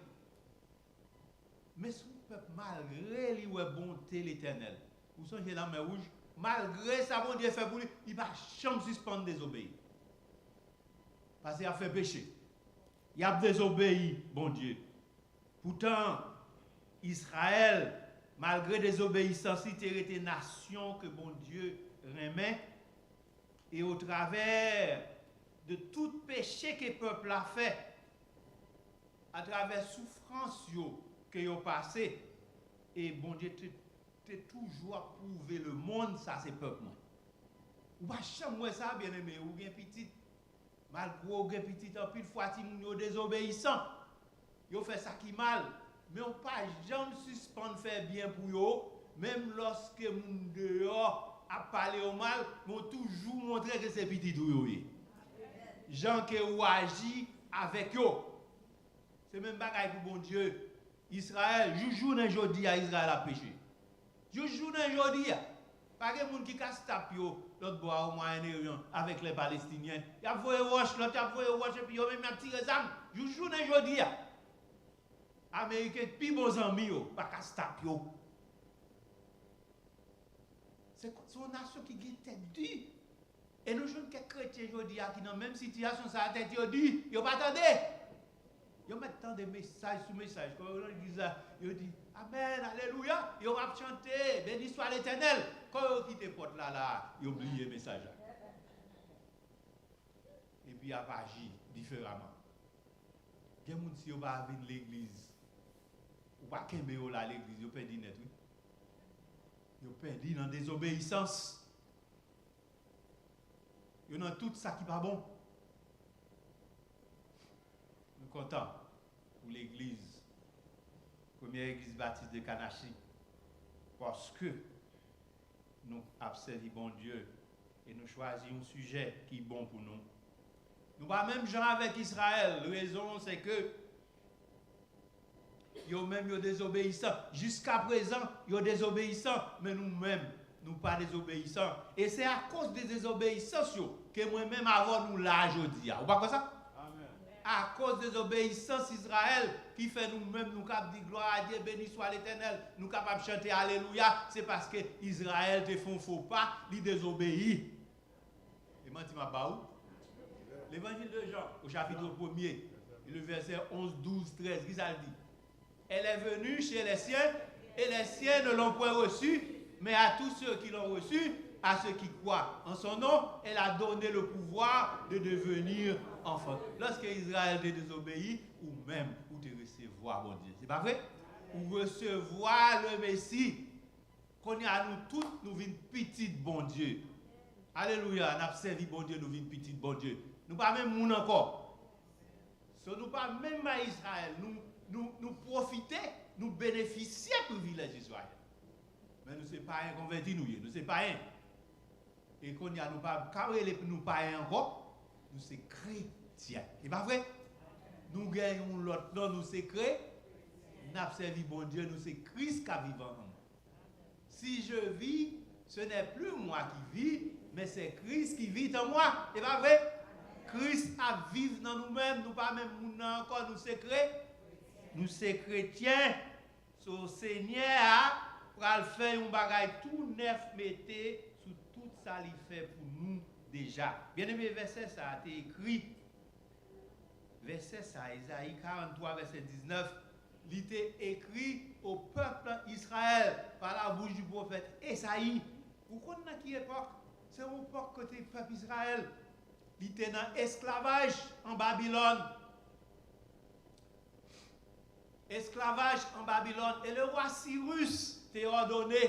Men se yon pèp, malgre li wè bonte Letènèl. Ou sonje Lanmè Wouj? Malgre sa Bondye fè pou li, li pa janm sispann dezobeyi. Paske y ap fè peche. Y ap dezobeyi Bondye. Poutan, Izrayèl, malgre dezobeyisans li, te rete nasyon ke Bondye renmen. E otravè de tout peche ke pèp la fè, atravè soufrans yo ke yo pase, e Bondye te, te toujou ap pwouve lemonn, sa se pèp mwen. Ou pa janm wè sa, byeneme, ou gen pitit, malgre w gen pitit, anpil fwa timoun yo dezobeyisan. Yo fè sa ki mal, men w pa janm sispann fè byen pou yo, menm lòske moun deyò ap pale yo mal, men w toujou montre ke se pitit ou yo ye. Jan ke ou aji avèk yo. Se menm bagay pou Bondye. Izrayèl, jous jounen jodi a, Izrayèl ap peche. Jous jounen jodi a, pa gen moun ki ka stop yo lòt bò a o Mwayen Oryan avèk lè Palestinyen. Y ap voye wòch, lòt y ap voye wòch, epi yo menm y ap tire zam. Jous jounen jodi a, Ameriken k pi bon zanmi yo pa ka stop yo. Se, se yon nasyon ki gen tèt di. E nou jwenn kèk kretyen jodi a ki nan menm sitiyasyon sa a, tèt yo di, yo pa tande. Yo mèt tande mesaj sou mesaj. Kan yo nan legliz la, yo di, "Amèn, alelouya." Yo ap chante, "Béni soit l'Éternel." Kan yo kite pòt la, la, yo bliye mesaj la. Epi y ap aji diferaman. Gen moun, si yo pa vin legliz, ou pa kenbe yo la legliz, yo pèdi nèt, wi. Yo pèdi nan dezobeyisans. Yo nan tout sa ki pa bon. Nou kontan pou legliz, Premye Legliz Batis de Kanachi, paske nou ap sèvi Bondye e nou chwazi yon sijè ki bon pou nou. Nou pa menm jan avèk Izrayèl. Rezon se ke yo menm yo dezobeyisan. Jiska prezan, yo dezobeyisan. Men nou menm, nou pa dezobeyisan. E se akoz de dezobeyisans yo ke mwen menm avè w nou la jodi a. Ou pa kwè sa? Akoz dezobeyisans Izrayèl ki fè nou menm nou kab di glwa a Dye, beni swa Letènèl, nou kapab chante alelouya, se paske Izrayèl te fè yon fo pa, li dezobeyi. E manti m ap ba ou? Levanjil de Jan, o chapit premye, e le vèsè onz, douz, trèz, ki sa l di? Elle est venue chez les siens, et les siens ne l'ont point reçue, mais à tous ceux qui l'ont reçue, à ceux qui croient en son nom, elle a donné le pouvoir de devenir enfants. Lòske Izrayèl te dezobeyi, ou menm, ou te resevwa Bondye. Se pa vre? Ou resevwa le Mesi. Kounye a, nou tout, nou vin pitit Bondye. Alelouya, n ap sèvi Bondye, nou vin pitit Bondye. Nou pa menm moun ankò. So, nou pa menm bay Izrayèl, nou, nou, nou pwofite, nou benefisye privilèj Izrayèl. Men nou se payen konvèti nou ye, nou se payen. E kounye a, nou pa ka rele nou payen ankò, nou se kretyen. E pa vre? Nou gen yon lòt non, nou se kre-, n ap sèvi Bondye, nou se Kris k ap viv an nou. Si je vis, ce n'est plus moi qui vis, mais c'est Christ qui vit en moi. E pa vre? Kris ap viv nan nou menm, nou pa menm moun nan ankò, nou se kre-, nou se kretyen. So, Senyè a pral fè yon bagay tou nèf mete sou tout sa li fè pou nou deja. Byeneme, vèsè sa a te ekri, vèsè sa, Ezayi karant twa, vèsè diznèf, li te ekri au peuple Israël par la bouche du prophète Esaïe. Ou konn nan ki epòk? Se yon epòk kote pèp Izrayèl, li te nan esklavaj an Babilòn. Esklavaj an Babilòn. E le wa Sirus te òdone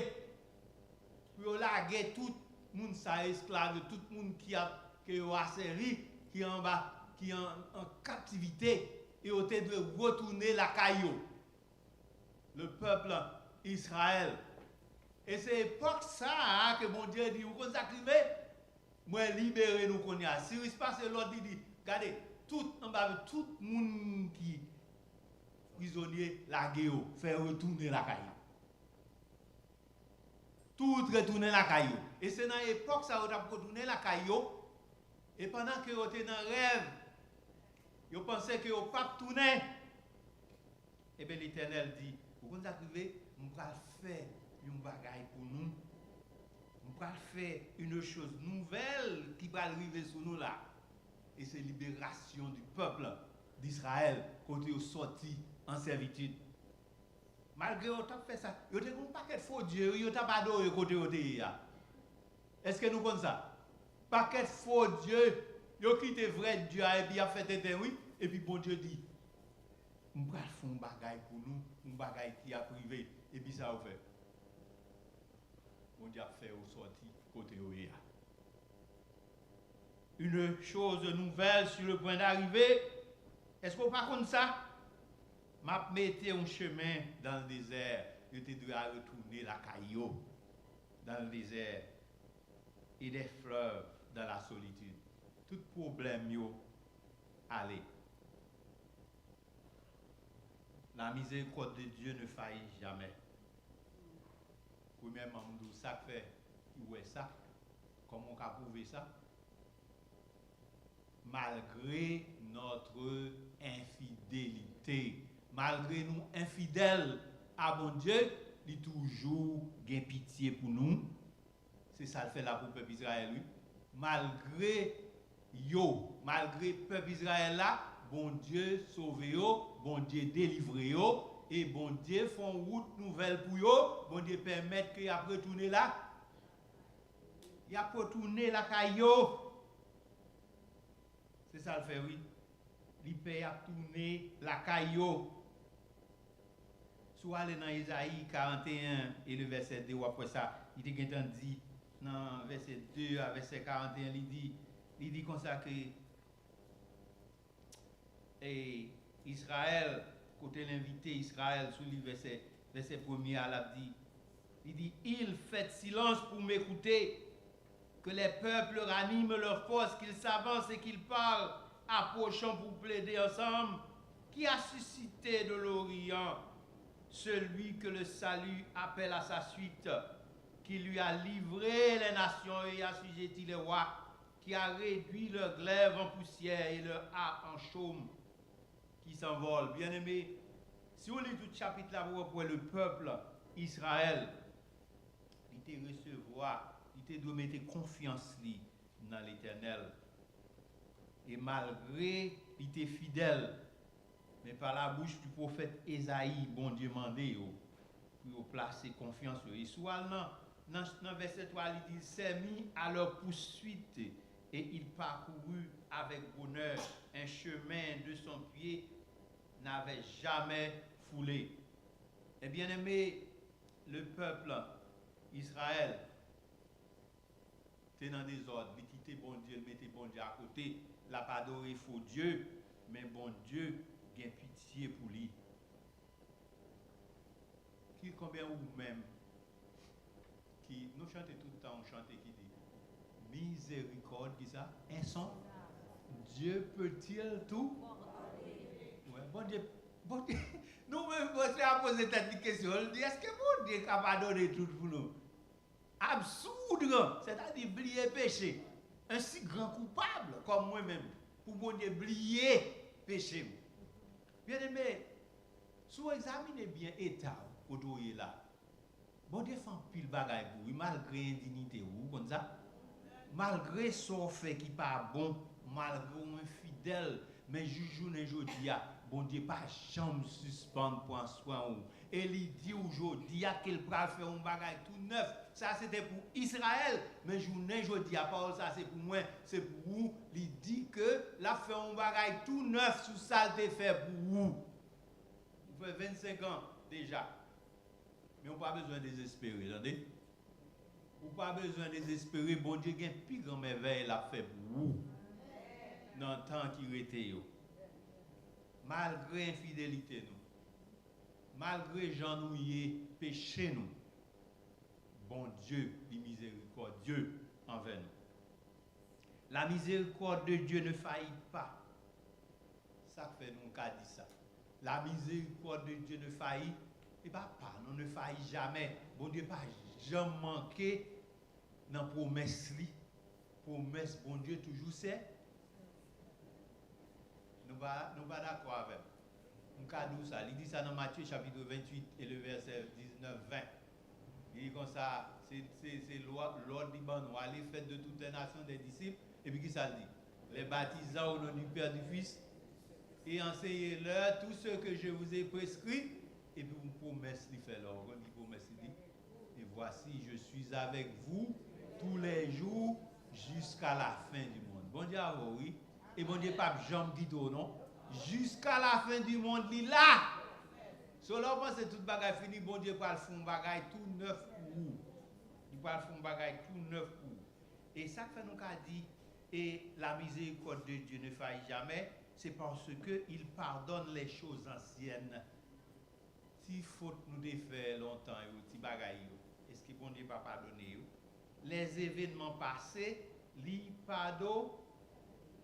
pou yo lage tout moun sa esklav yo, tout moun ki ap, ke yo asèvi, ki anba, ki an, an kaptivite, e yo te dwe retounen lakay yo. Le peuple Israël. E se epòk sa a ke Bondye di, ou konn sa k rive? Mwen libere nou kounye a. Siris pase lòd, li di, gade, tout anba, tout moun ki prizonye, lage yo, fè yo retounen lakay yo. Tout retounen lakay yo. E se nan epòk sa yo t ap retounen lakay yo. E pandan ke yo te nan rèv, yo panse ke yo p ap tounen. Ebyen, Letènèl di, ou konn sa k rive? M pral fè yon bagay pou nou. M pral fè une chose nouvelle ki pral rive sou nou la. E se liberasyon du peuple d'Israël, kote yo sòti an sèvitid. Malgre yo t ap fè sa, yo te gen yon pakèt fo dye, wi, yo t ap adore kote yo te ye a. Èske nou konn sa? Pakèt fo dye, yo kite vrè Dye a epi y ap fè tenten, wi. Epi Bondye di, m pral fè yon bagay pou nou, yon bagay ki ap rive. Epi sa yo fè? Bondye ap fè yo sòti kote yo ye a. Une chose nouvelle sur le point d'arriver. Èske w pa konn sa? M ap mete yon chemen dans le désert. Yo te dwe al retounen lakay yo. Dans le désert. Et des fleuves dans la solitude. Tout pwoblèm yo ale. La miséricorde de Dieu ne faillit jamais. Premyèman, m di w sa k fè ki wè sa. Kòman w ka pwouve sa? Malgre notre infidélité, malgre nou enfidèl a Bondye, li toujou gen pitye pou nou. Se sa l fè la pou pèp Izrayèl, wi. Malgre yo, malgre pèp Izrayèl la, Bondye sove yo, Bondye delivre yo, e Bondye fè yon wout nouvèl pou yo, Bondye pèmèt ke y ap retounen la, y ap retounen lakay yo. Se sa l fè, wi. Li pè y ap tounen lakay yo. Si w ale nan Ezayi karant e en e le vèsè de, w ap wè sa. Li te gentan di nan vèsè de a vèsè karant e en, li di, li di konsa ke, e, Izrayèl, kote l envite Izrayèl sou li, vèsè, vèsè premye a, l ap di, li di, Ils fêtent silence pour m'écouter. Que les peuples raniment leurs forces, qu'ils s'avancent et qu'ils parlent, approchons pour plaider ensemble. Qui a suscité de l'Orient celui que le salut appelle à sa suite, qui lui a livré les nations et assujetti les rois, qui a réduit leurs glaives en poussière et leurs harpes en chaume qui s'envolent. Byeneme, si w li tout chapit la, w ap wè le pèp Izrayèl, li te resevwa, li te dwe mete konfyans li nan Letènèl. E malgre li te fidèl, men pa labouch di pwofèt Ezayi, Bondye mande yo pou yo plase konfyans yo. E si w al nan, nan, nan vèsè twa, li di, S'est mis à leur poursuite, et il parcourut avec bonheur un chemin de son pied n'avait jamais foulé. E byeneme, le pèp Izrayèl te nan dezòd, li kite Bondye, li mete Bondye akote, l ap adore fo dye, men Bondye gen pitye pou li. Ki, konbyen ou menm ki, nou chante tout tan yon chante ki di, Mizerikòd, ki sa? Enson? Dieu peut-il tout? Wè, Bondye, Bondye, nou menm, Bondye a poze tèt li kesyon, li di, èske Bondye ka padone tout pou nou? Absoudre, sètadi bliye peche, un si grand coupable comme moi-même, pou Bondye bliye peche m. Byeneme, si w egzamine byen eta w kote w ye la, Bondye fè anpil bagay pou ou, wi, malgre endinite w, ou konn sa? Malgre sa w fè ki pa bon, malgre w enfidèl, men jis jounen jodi a, Bondye pa janm sispann pran swen w. E li di w jodi a ke l pral fè yon bagay tou nèf. Sa se te pou Izrayèl, men jounen jodi a, pawòl sa se pou mwen, se pou ou. Li di ke l ap fè yon bagay tou nèf sou sa l te fè pou ou. Ou fè vennsenk an deja. Men ou pa bezwen dezespere, tande. Ou pa bezwen dezespere, Bondye gen pi gran mèvèy l ap fè pou ou nan tan ki rete yo. Malgre enfidelite nou, malgre jan nou ye, peche nou, Bondye li mizerikòdye anvè nou. La miséricorde de Dieu ne faillit pas. Sa k fè nou ka di sa? La miséricorde de Dieu ne faillit, li pa pa, non, ne faillit jamais. Bondye pa janm manke nan pwomès li. Pwomès Bondye toujou se. Nou pa, nou pa dakò avè m. M ka di w sa. Li di sa nan Matthieu chapitre vingt-huit et le verset dix-neuf, vingt. Li di konsa, se, se, se lò-, lòd li ban nou, allez, faites de toutes les nations des disciples. Epi ki sa l di? Les baptisant au nom du Père, du Fils, et enseignez-leur tout ce que je vous ai prescrit. Epi yon pwomès li fè la, ou konn ki pwomès li di? Et voici, je suis avec vous tous les jours jusqu'à la fin du monde. Bondye avè w, wi. E Bondye p ap janm kite w, non. Jusqu'à la fin du monde, li la. So, lè w panse tout bagay fini, Bondye pral fè yon bagay tou nèf pou ou. Li pral fè yon bagay tou nèf pou ou. E sa k fè nou ka di, et la miséricorde de Dieu ne faillit jamais, c'est parce que il pardonne les choses anciennes. Ti fot nou te fè lontan yo, ti bagay yo, èske Bondye pa padone yo? Les événements passés, li pado-,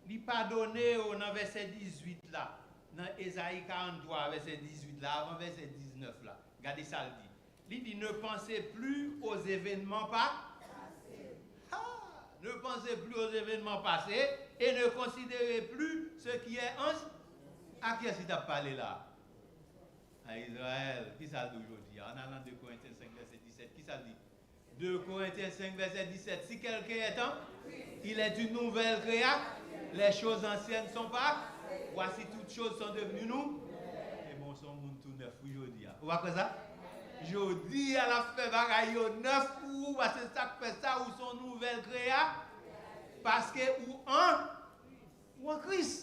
li padone yo nan vèsè dizuit la, nan Ezayi karant twa, vèsè dizuit la, avan vèsè diznèf la. Gade sa l di. Li di, ne pensez plus aux événements pa-, ah, ne pensez plus aux événements passés et ne considérez plus ce qui est ancien. A kiyès li t ap pale la? A Izrayèl. Ki sa l di w jodi a? Ann al nan de Korentyen senk, vèsè disèt. Ki sa l di? De Korentyen senk, vèsè disèt. Si quelqu'un est en, il est une nouvelle créa-, les choses anciennes sont pa-, voici toutes choses sont devenues nou. E bon, se yon moun tou nèf, wi, jodi a. Ou pa kwè sa? Jodi a, l ap fè bagay yo nèf pou ou, paske sa k fè sa, ou se yon nouvèl kreya-, paske ou an, Ou an Kris.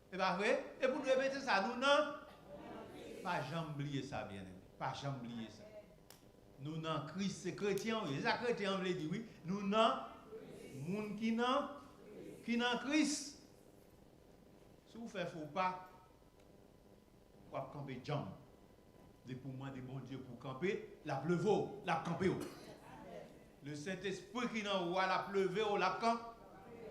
E pa vre? E pou n repete sa, nou nan. Pa janm bliye sa, byeneme. Pa janm bliye sa. Nou nan Kris, se kretyen w ye. Se sa kretyen an vle di, wi. Nou nan moun ki nan, ki nan Kris. Si w fè fo pa, w ap kanpe djanm. Depi w mande Bondye pou w kanpe, l ap leve w, l ap kanpe w. Le Sentespri ki nan ou a, l ap leve w, l ap kan-,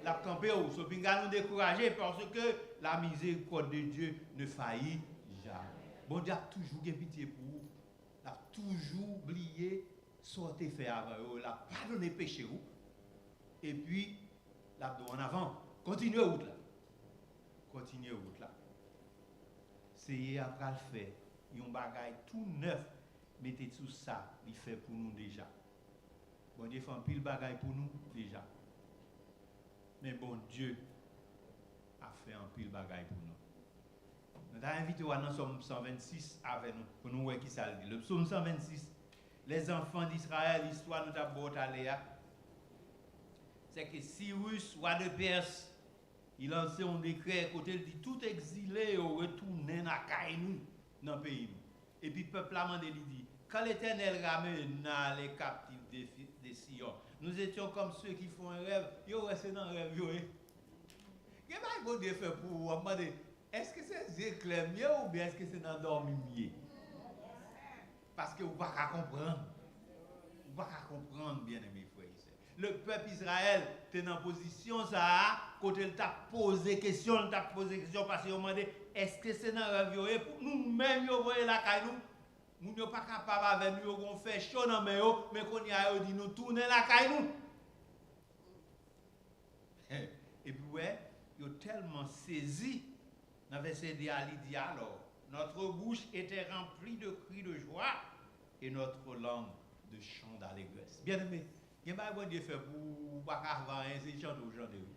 l ap kanpe w. So, pinga nou dekouraje, paske la miséricorde de Dieu ne faillit jamais. Bondye ap toujou gen pitye pou ou. L ap toujou bliye sa w te fè avan yo. L ap padone peche w. Epi, l ap di w an avan. Kontinye wout la. Kontinye wout la. Seyè a pral fè yon bagay tou nèf, mete sou sa li fè pou nou deja. Bondye fè anpil bagay pou nou deja. Men Bondye ap fè anpil bagay pou nou. Nou ta envite w al nan Sòm san vennsis avè nou, pou nou wè ki sa l di. Le psaume cent vingt-six, les enfants d'Israël, istwa nou t ap ba w talè a, c'est que Cyrus, roi de Perse, il lance un décret kote l di tout egzile yo retounen lakay nou nan peyi nou. Epi pèp la mande, li di, quand l'Éternel ramena les captifs de, de Sion, nous étions comme ceux qui font un rêve. Yo wè se nan rèv yo ye. Gen bagay Bondye fè pou ou, w ap mande, èske se zye klè m ye oubyen èske se nan dòmi m ye? Paske ou pa ka konprann. Ou pa ka konprann, byeneme frè e sè. Le pèp Izrayèl te nan pozisyon sa a, kote l t ap poze kesyon, l t ap poze kesyon, paske yo mande, èske se nan rèv yo ye? Pou nou menm yo voye lakay nou. Moun yo pa kapab avè nou, yo gon fè cho nan men yo, men kounye a yo di nou tounen lakay nou. Epi wè, yo tèlman sezi, nan vèsè de a, li di, alors, notre bouche était remplie de cris de joie et notre langue de chants d'allégresse. Byeneme, gen bagay Bondye fè pou ou, ou pa ka fè anyen, se chante w chante, wi.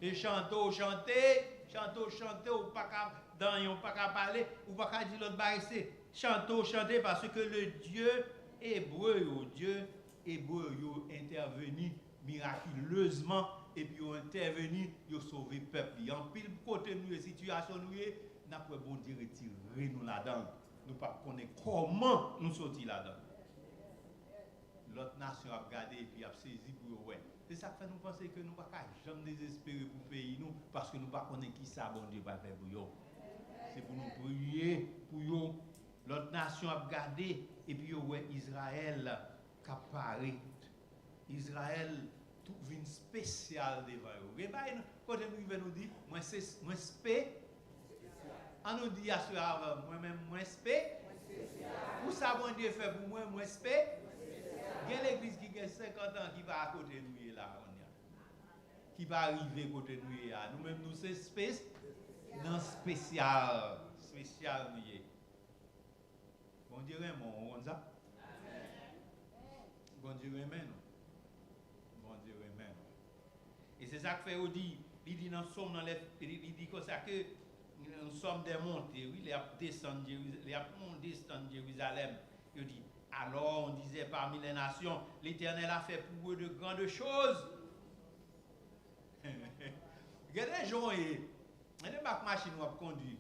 E chante w chante, chante w chante, ou pa ka danyen, ou pa ka pale, ou pa ka di lòt bagay, se chante w chante, paske le Dye ebre yo, Dye ebre yo entèveni mirakilezman, epi yo entèveni, yo sove pèp li. Anpil kote nou ye, sitiyasyon nou ye, n ap wè Bondye retire nou ladan l. Nou p ap konnen kòman nou soti ladan l. Lòt nasyon ap gade epi y ap sezi pou yo wè. Se sa k fè nou panse ke nou pa ka janm dezespere pou peyi nou, paske nou pa konnen ki sa Bondye pral fè pou yo. Se pou nou priye pou yo. Lòt nasyon ap gade epi yo wè Izrayèl k ap parèt. Izrayèl tou vin espesyal devan yo. Gen bagay nou, kote nou rive, nou di, mwen se, mwen spe-, an nou di aswè a avè m, mwen menm, mwen spe-, pou sa Bondye fè pou mwen, mwen spe-, gen legliz ki gen senkant an ki pa kote nou ye la, kounye a. Ki pa rive kote nou ye a. Nou menm, nou se spe-, nan espesyal, espesyal nou ye. Bondye renmen w, ou konn sa? Bondye renmen nou. Bondye renmen nou. E se sa k fè yo di, li di nan Sòm nan, lè, li, li di konsa ke, euh, Sòm dè monte, wi, lè y ap desann Jeriz-, lè y ap mon-, desann Jerizalèm, yo di, alors on disait parmi les nations, l'Éternel a fait pour eux de grandes choses. Gade jan w ye. Gade mak machin w ap kondwi.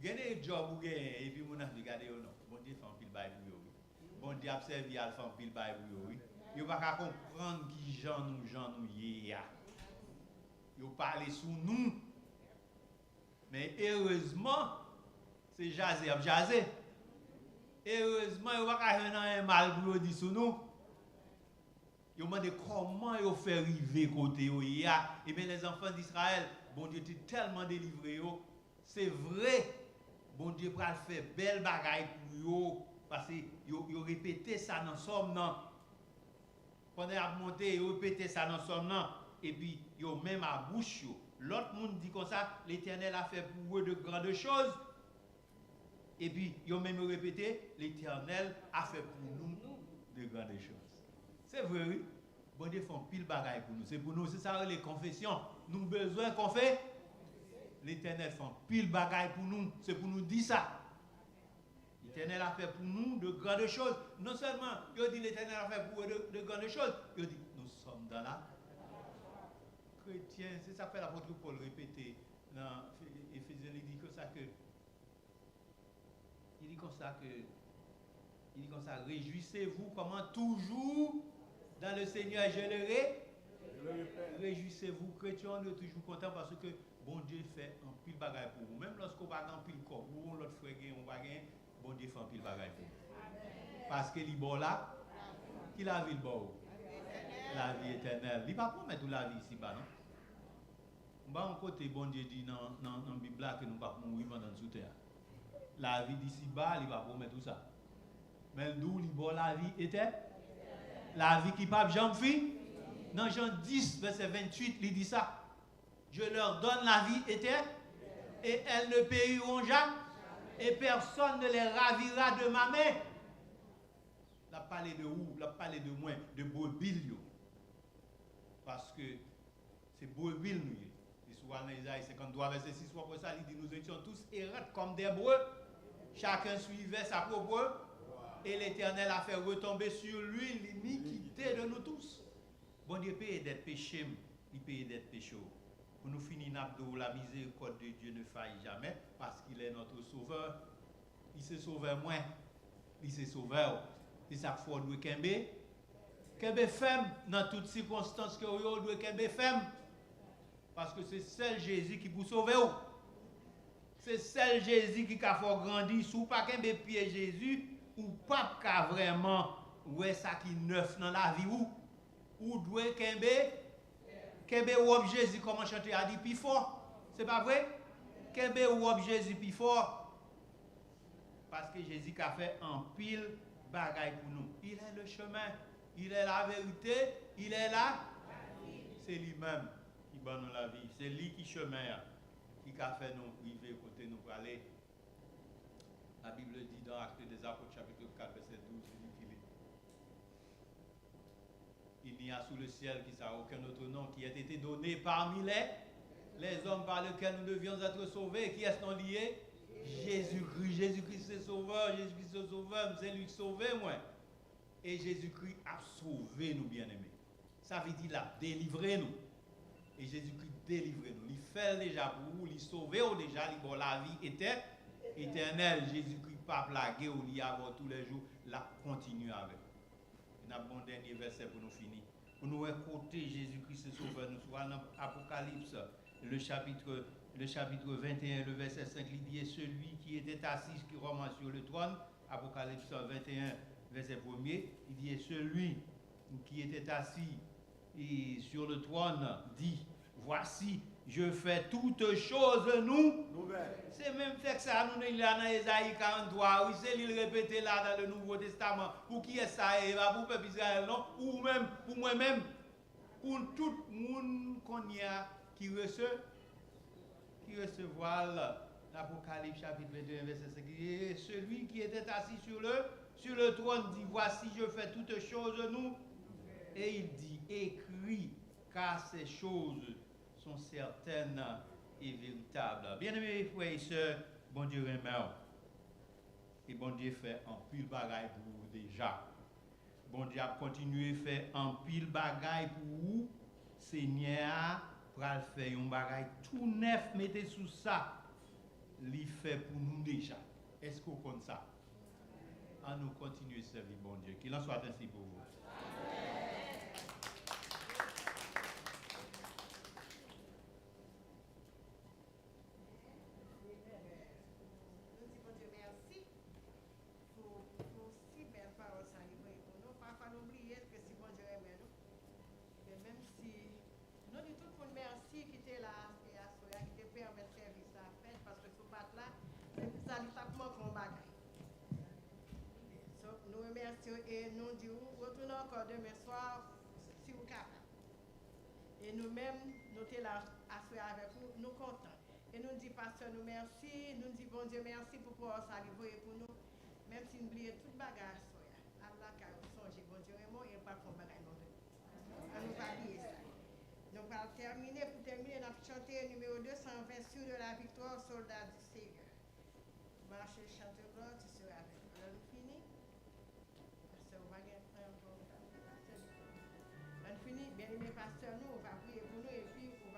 Gade djòb ou genyen, epi moun ap di, gade yo non. Bondye fè anpil bagay pou yo, wi. Bondye ap sèvi al fè anpil bagay pou yo, wi. Yo pa ka konprann ki jan nou, jan nou ye a. Yo pale sou nou. Men erezman, se jaze y ap jaze. Erezman, yo pa ka jwenn anyen mal pou yo di sou nou. Yo mande kòman yo fè rive kote yo ye a. Ebyen, les enfants d'Israël, Bondye te tèlman delivre yo. Se vre, Bondye pral fè bèl bagay pou yo, paske yo, yo repete sa nan Sòm nan. Pandan y ap monte, yo repete sa nan Sòm nan, epi yo menm a bouch yo. Lòt moun di konsa, L'Éternel a fait pour eux de grandes choses. Epi, yo menm yo repete, L'Éternel a fait pour nous de grandes choses. Se vre, wi. Bondye fè anpil bagay pou nou. Se pou nou, se sa yo rele konfesyon. Nou bezwen konfe-, Letènèl fè anpil bagay pou nou. Se pou nou di sa. L'Éternel a fait pour nous de grandes choses. Non sèlman yo di Letènèl a fè pou yo de, de grandes choses, yo di, nous sommes dans la Kretyen, se sa k fè lapot Pòl repete nan Efezyen, li di konsa ke, li di konsa ke, li di konsa, réjouissez-vous comment toujours dans le Seigneur, je le ré, réjouissez-vous. Kretyen an dwe toujou kontan paske Bondye fè anpil bagay pou ou. Menm lòske w pa gen anpil kòb, ou yon lòt frè gen, ou pa gen, Bondye fè anpil bagay pou ou. Paske li ba w la, ki lavi l ba w? Lavi etènèl. Li pa pwomèt ou lavi isi ba, non. M pa yon kote Bondye di nan, nan, nan Bib la ke nou p ap mouri pandan n sou tè a. Lavi disi ba, li pa pwomèt ou sa. Men l di w li ba w lavi etè, lavi ki p ap janm fin. Nan Jan dis, vèsè venntuit, li di sa. Je leur donne la vie éternelle, et elles ne périront jamais, et personne ne les ravira de ma main. L ap pale de ou, l ap pale de mwen, de brebi l yo. Paske se brebi l nou ye. E si w al nan Ezayi senkanntwa, vèsè sis, w ap wè sa, li di, nous étions tous errants comme des brebis, chacun suivait sa propre, et l'Éternel a fait retomber sur lui l'iniquité de nous tous. Bondye peye dèt peche m, li peye dèt peche w. Pou nou fini, n ap di w, la miséricorde de Dieu ne faillit jamais, parce qu'il est notre sauveur. Li se sovè mwen, li se sovè w. Se sa k fè w dwe kenbe, kenbe fèm nan tout sikonstans ke w ye, w dwe kenbe fèm. Paske se sèl Jezi ki pou sove w. Se sèl Jezi ki ka fè w grandi. Si w pa kenbe pye Jezi, ou p ap ka vrèman wè sa ki nèf nan lavi w. Ou dwe kenbe, kenbe wòb Jezi, kòman chante a di, pi fò. Se pa vre? Kenbe wòb Jezi pi fò. Paske Jezi ka fè anpil bagay pou nou. Il est le chemin, il est la vérité, il est la. Se li menm ki ban nou lavi. Se li ki chemen an, ki ka fè nou rive kote nou prale. La Bible dit dans Actes des Apôtres, chapitre quatre, verset douze, li di ki li, il n'y a sous le ciel, ki sa, aucun autre nom qui ait été donné parmi les, les hommes par lequel nous devions être sauvés. Kiyès non li ye? Jezikri. Jezikri se sovè, Jezikri se sovè m, se li ki sove mwen. E Jezikri ap sove nou, byeneme. Sa vle di l ap delivre nou. E Jezikri delivre nou. Li fè l deja pou ou, li sove w deja, li ba w lavi etè, etènèl. Jezikri p ap lage w, li avè w toulèjou, l ap kontinye avè w. E n ap gon dènye vèsè pou nou fini. Pou nou wè kote Jezikri se sovè nou. Si w al nan Apokalips, le chapitre, le chapitre vingt et un, le verset cinq, li di, et celui qui était assis, ki kòmanse sur le trône, Apocalypse vingt et un, verset premier, il dit, et celui qui était assis et sur le trône dit, voici, je fais toutes choses nou. Nouvelle. Se menm tèks sa a nou li la nan Ezayi karant twa, wi, se li l repete la dans le Nouveau Testament. Pou kiyès sa ye? E pa pou pèp Izrayèl, non. Ou menm, pou mwen menm. Pou tout moun kounye a ki rese, ki resevwa l. Apokalips chapit venteyen, vèsè senk, et celui qui était assis sur le, sur le trône dit, voici, je fais toutes choses nou. Et il dit, écris, car ces choses sont certaines et véritables. Byeneme frè e sè, Bondye renmen w. E Bondye fè anpil bagay pou ou deja. Bondye ap kontinye fè anpil bagay pou ou. Senyè a pral fè yon bagay tou nèf, mete sou sa li fè pou nou deja. Èske w konn sa? An nou kontinye sèvi Bondye. Qu'il en soit ainsi pour vous. Nou di Bondye mèsi pou, pou si bèl pawòl sa li voye pou nou. Pafwa nou bliye ke si Bondye renmen nou, e menm si nou di tout moun mèsi ki te la e aswè a, ki te pèmèt sèvis la fèt, paske si w pa t la, sèvis la li t ap manke yon bagay. So, nou remèsye w e nou di w retounen ankò demen swa si w kapab. E nou menm, nou te la aswè avèk ou, nou kontan. E nou di pastè nou mèsi, nou di Bondye mèsi pou pawòl sa li voye pou nou. Menm si n bliye tout bagay aswè a, al lakay ou, sonje Bondye renmen w e l pral fè yon bagay nan vi w. An nou pa bliye sa. Nou pral tèmine, pou tèmine, n ap chante nimewo de san ven, Sûr de la victoire, soldat du Seigneur. Mache, chante glwa, tu seras avec. Lè nou fini, pastè, ou pa gen frè ankò, ou ka priye pastè. Lè nou fini, byeneme pastè nou, ou va priye pou nou, epi ou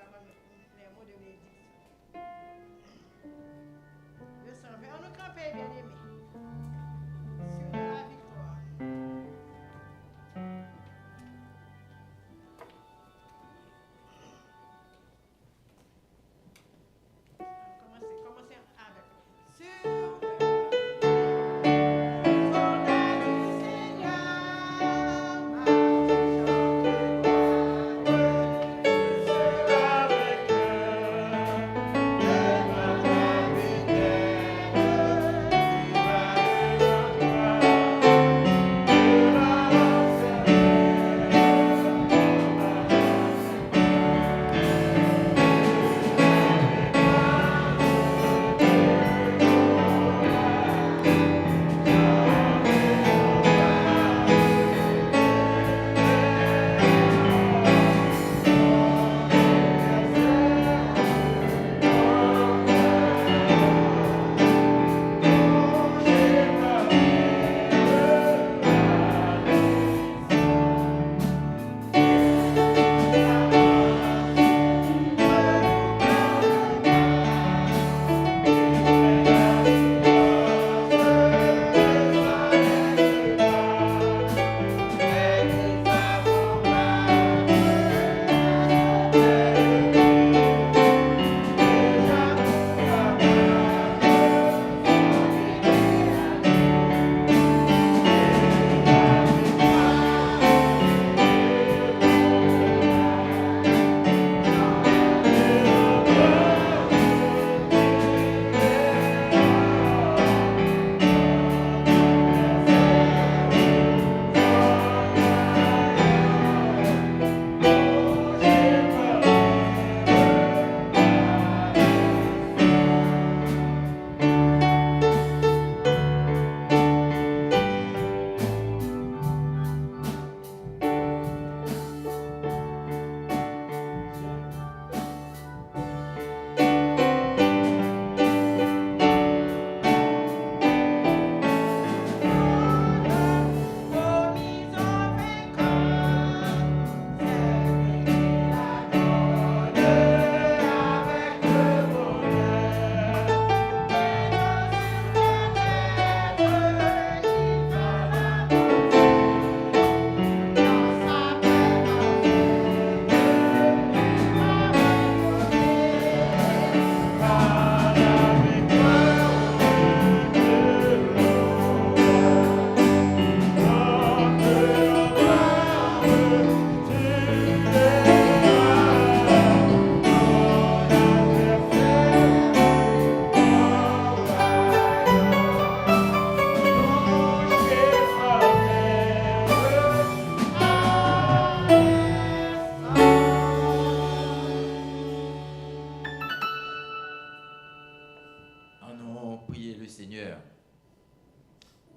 Nous prier le Seigneur.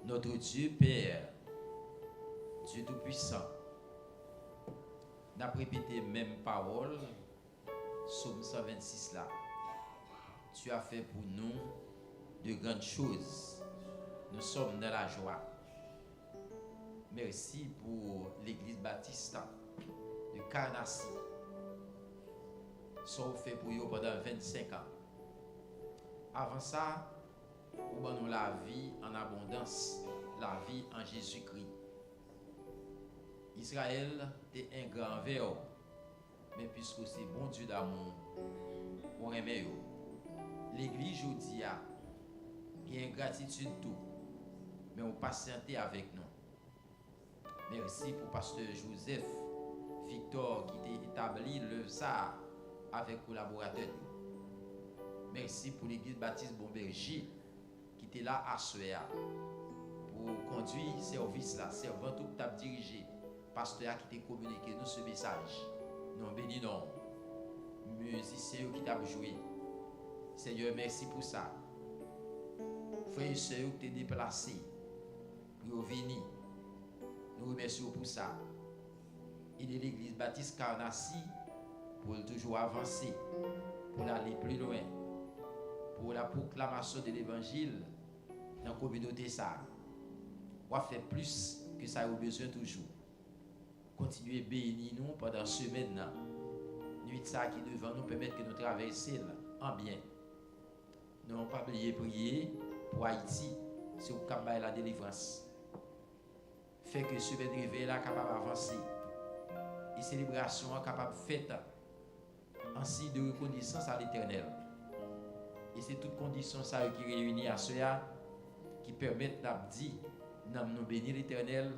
Notre Dieu, Père, Dieu Tout-Puissant, n ap repete menm pawòl Sòm san vennsis la. Tu as fait pour nous de grandes choses. Nous sommes dans la joie. Mèsi pou Legliz Batis de Karnasi. Sa w fè pou yo pandan vennsenk an. Avan sa, ou ban nou lavi an abondans, lavi an Jezikri. Izrayèl te engra anvè w, men piske w se Bondye damou, ou renmen yo. Legliz jodi a gen gratitid tou, men ou pasyante avèk nou. Mèsi pou pastè Joseph Victor ki te etabli lèv sa a avèk kolaboratè l yo. Mèsi pou Legliz Batis Bon Bèje ki te la aswè a pou kondui sèvis la, sèvant ou ki t ap dirije, pastè a ki te kominike nou se mesaj. Nou beni non w. Mizisyen yo ki t ap jwe, Senyè, mèsi pou sa. Frè e sè yo ki te deplase pou yo vini, nou remèsye w pou sa. Ede Legliz Batis Karnasi pou l toujou avanse, pou l ale pli lwen, pou la pwoklamasyon de levanjil nan kominote sa a. W ap fè plis ke sa yo bezwen toujou. Kontinye beni nou pandan semèn nan. Nwit sa a ki devan nou, pèmèt ke nou travèse l an byen. Nou pa bliye priye pou Ayiti, se ou k ap bay ladelivrans. Fè ke semèn revèy la kapab avanse e selebrasyon an kapab fèt an siy de rekonesans a Letènèl. E se tout kondisyon sa yo ki reyini aswè a ki pèmèt n ap di nanm nou beni Letènèl.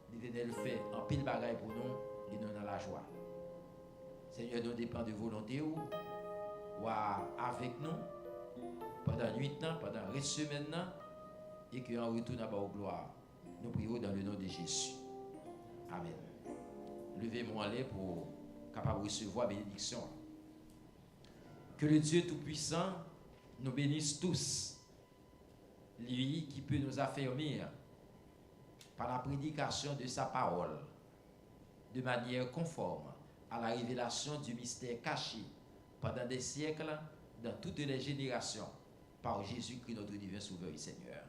Letènèl fè anpil bagay pou nou e nou nan lajwa. Senyè, nou depann de volonte w. W a avèk nou pandan nwit nan, pandan rès semèn nan, e ke an retou n a ba w glwa. Nou priye w dans le nom de Jésus. Amen. Leve men w anlè pou w kapab resevwa benediksyon an. Que le Dieu Tout-Puissant nous bénisse tous, lui qui peut nous affermir par la prédication de sa parole, de manière conforme à la révélation du mystère caché pendant des siècles dans toutes les générations, par Jésus-Christ notre divin Sauveur et Seigneur.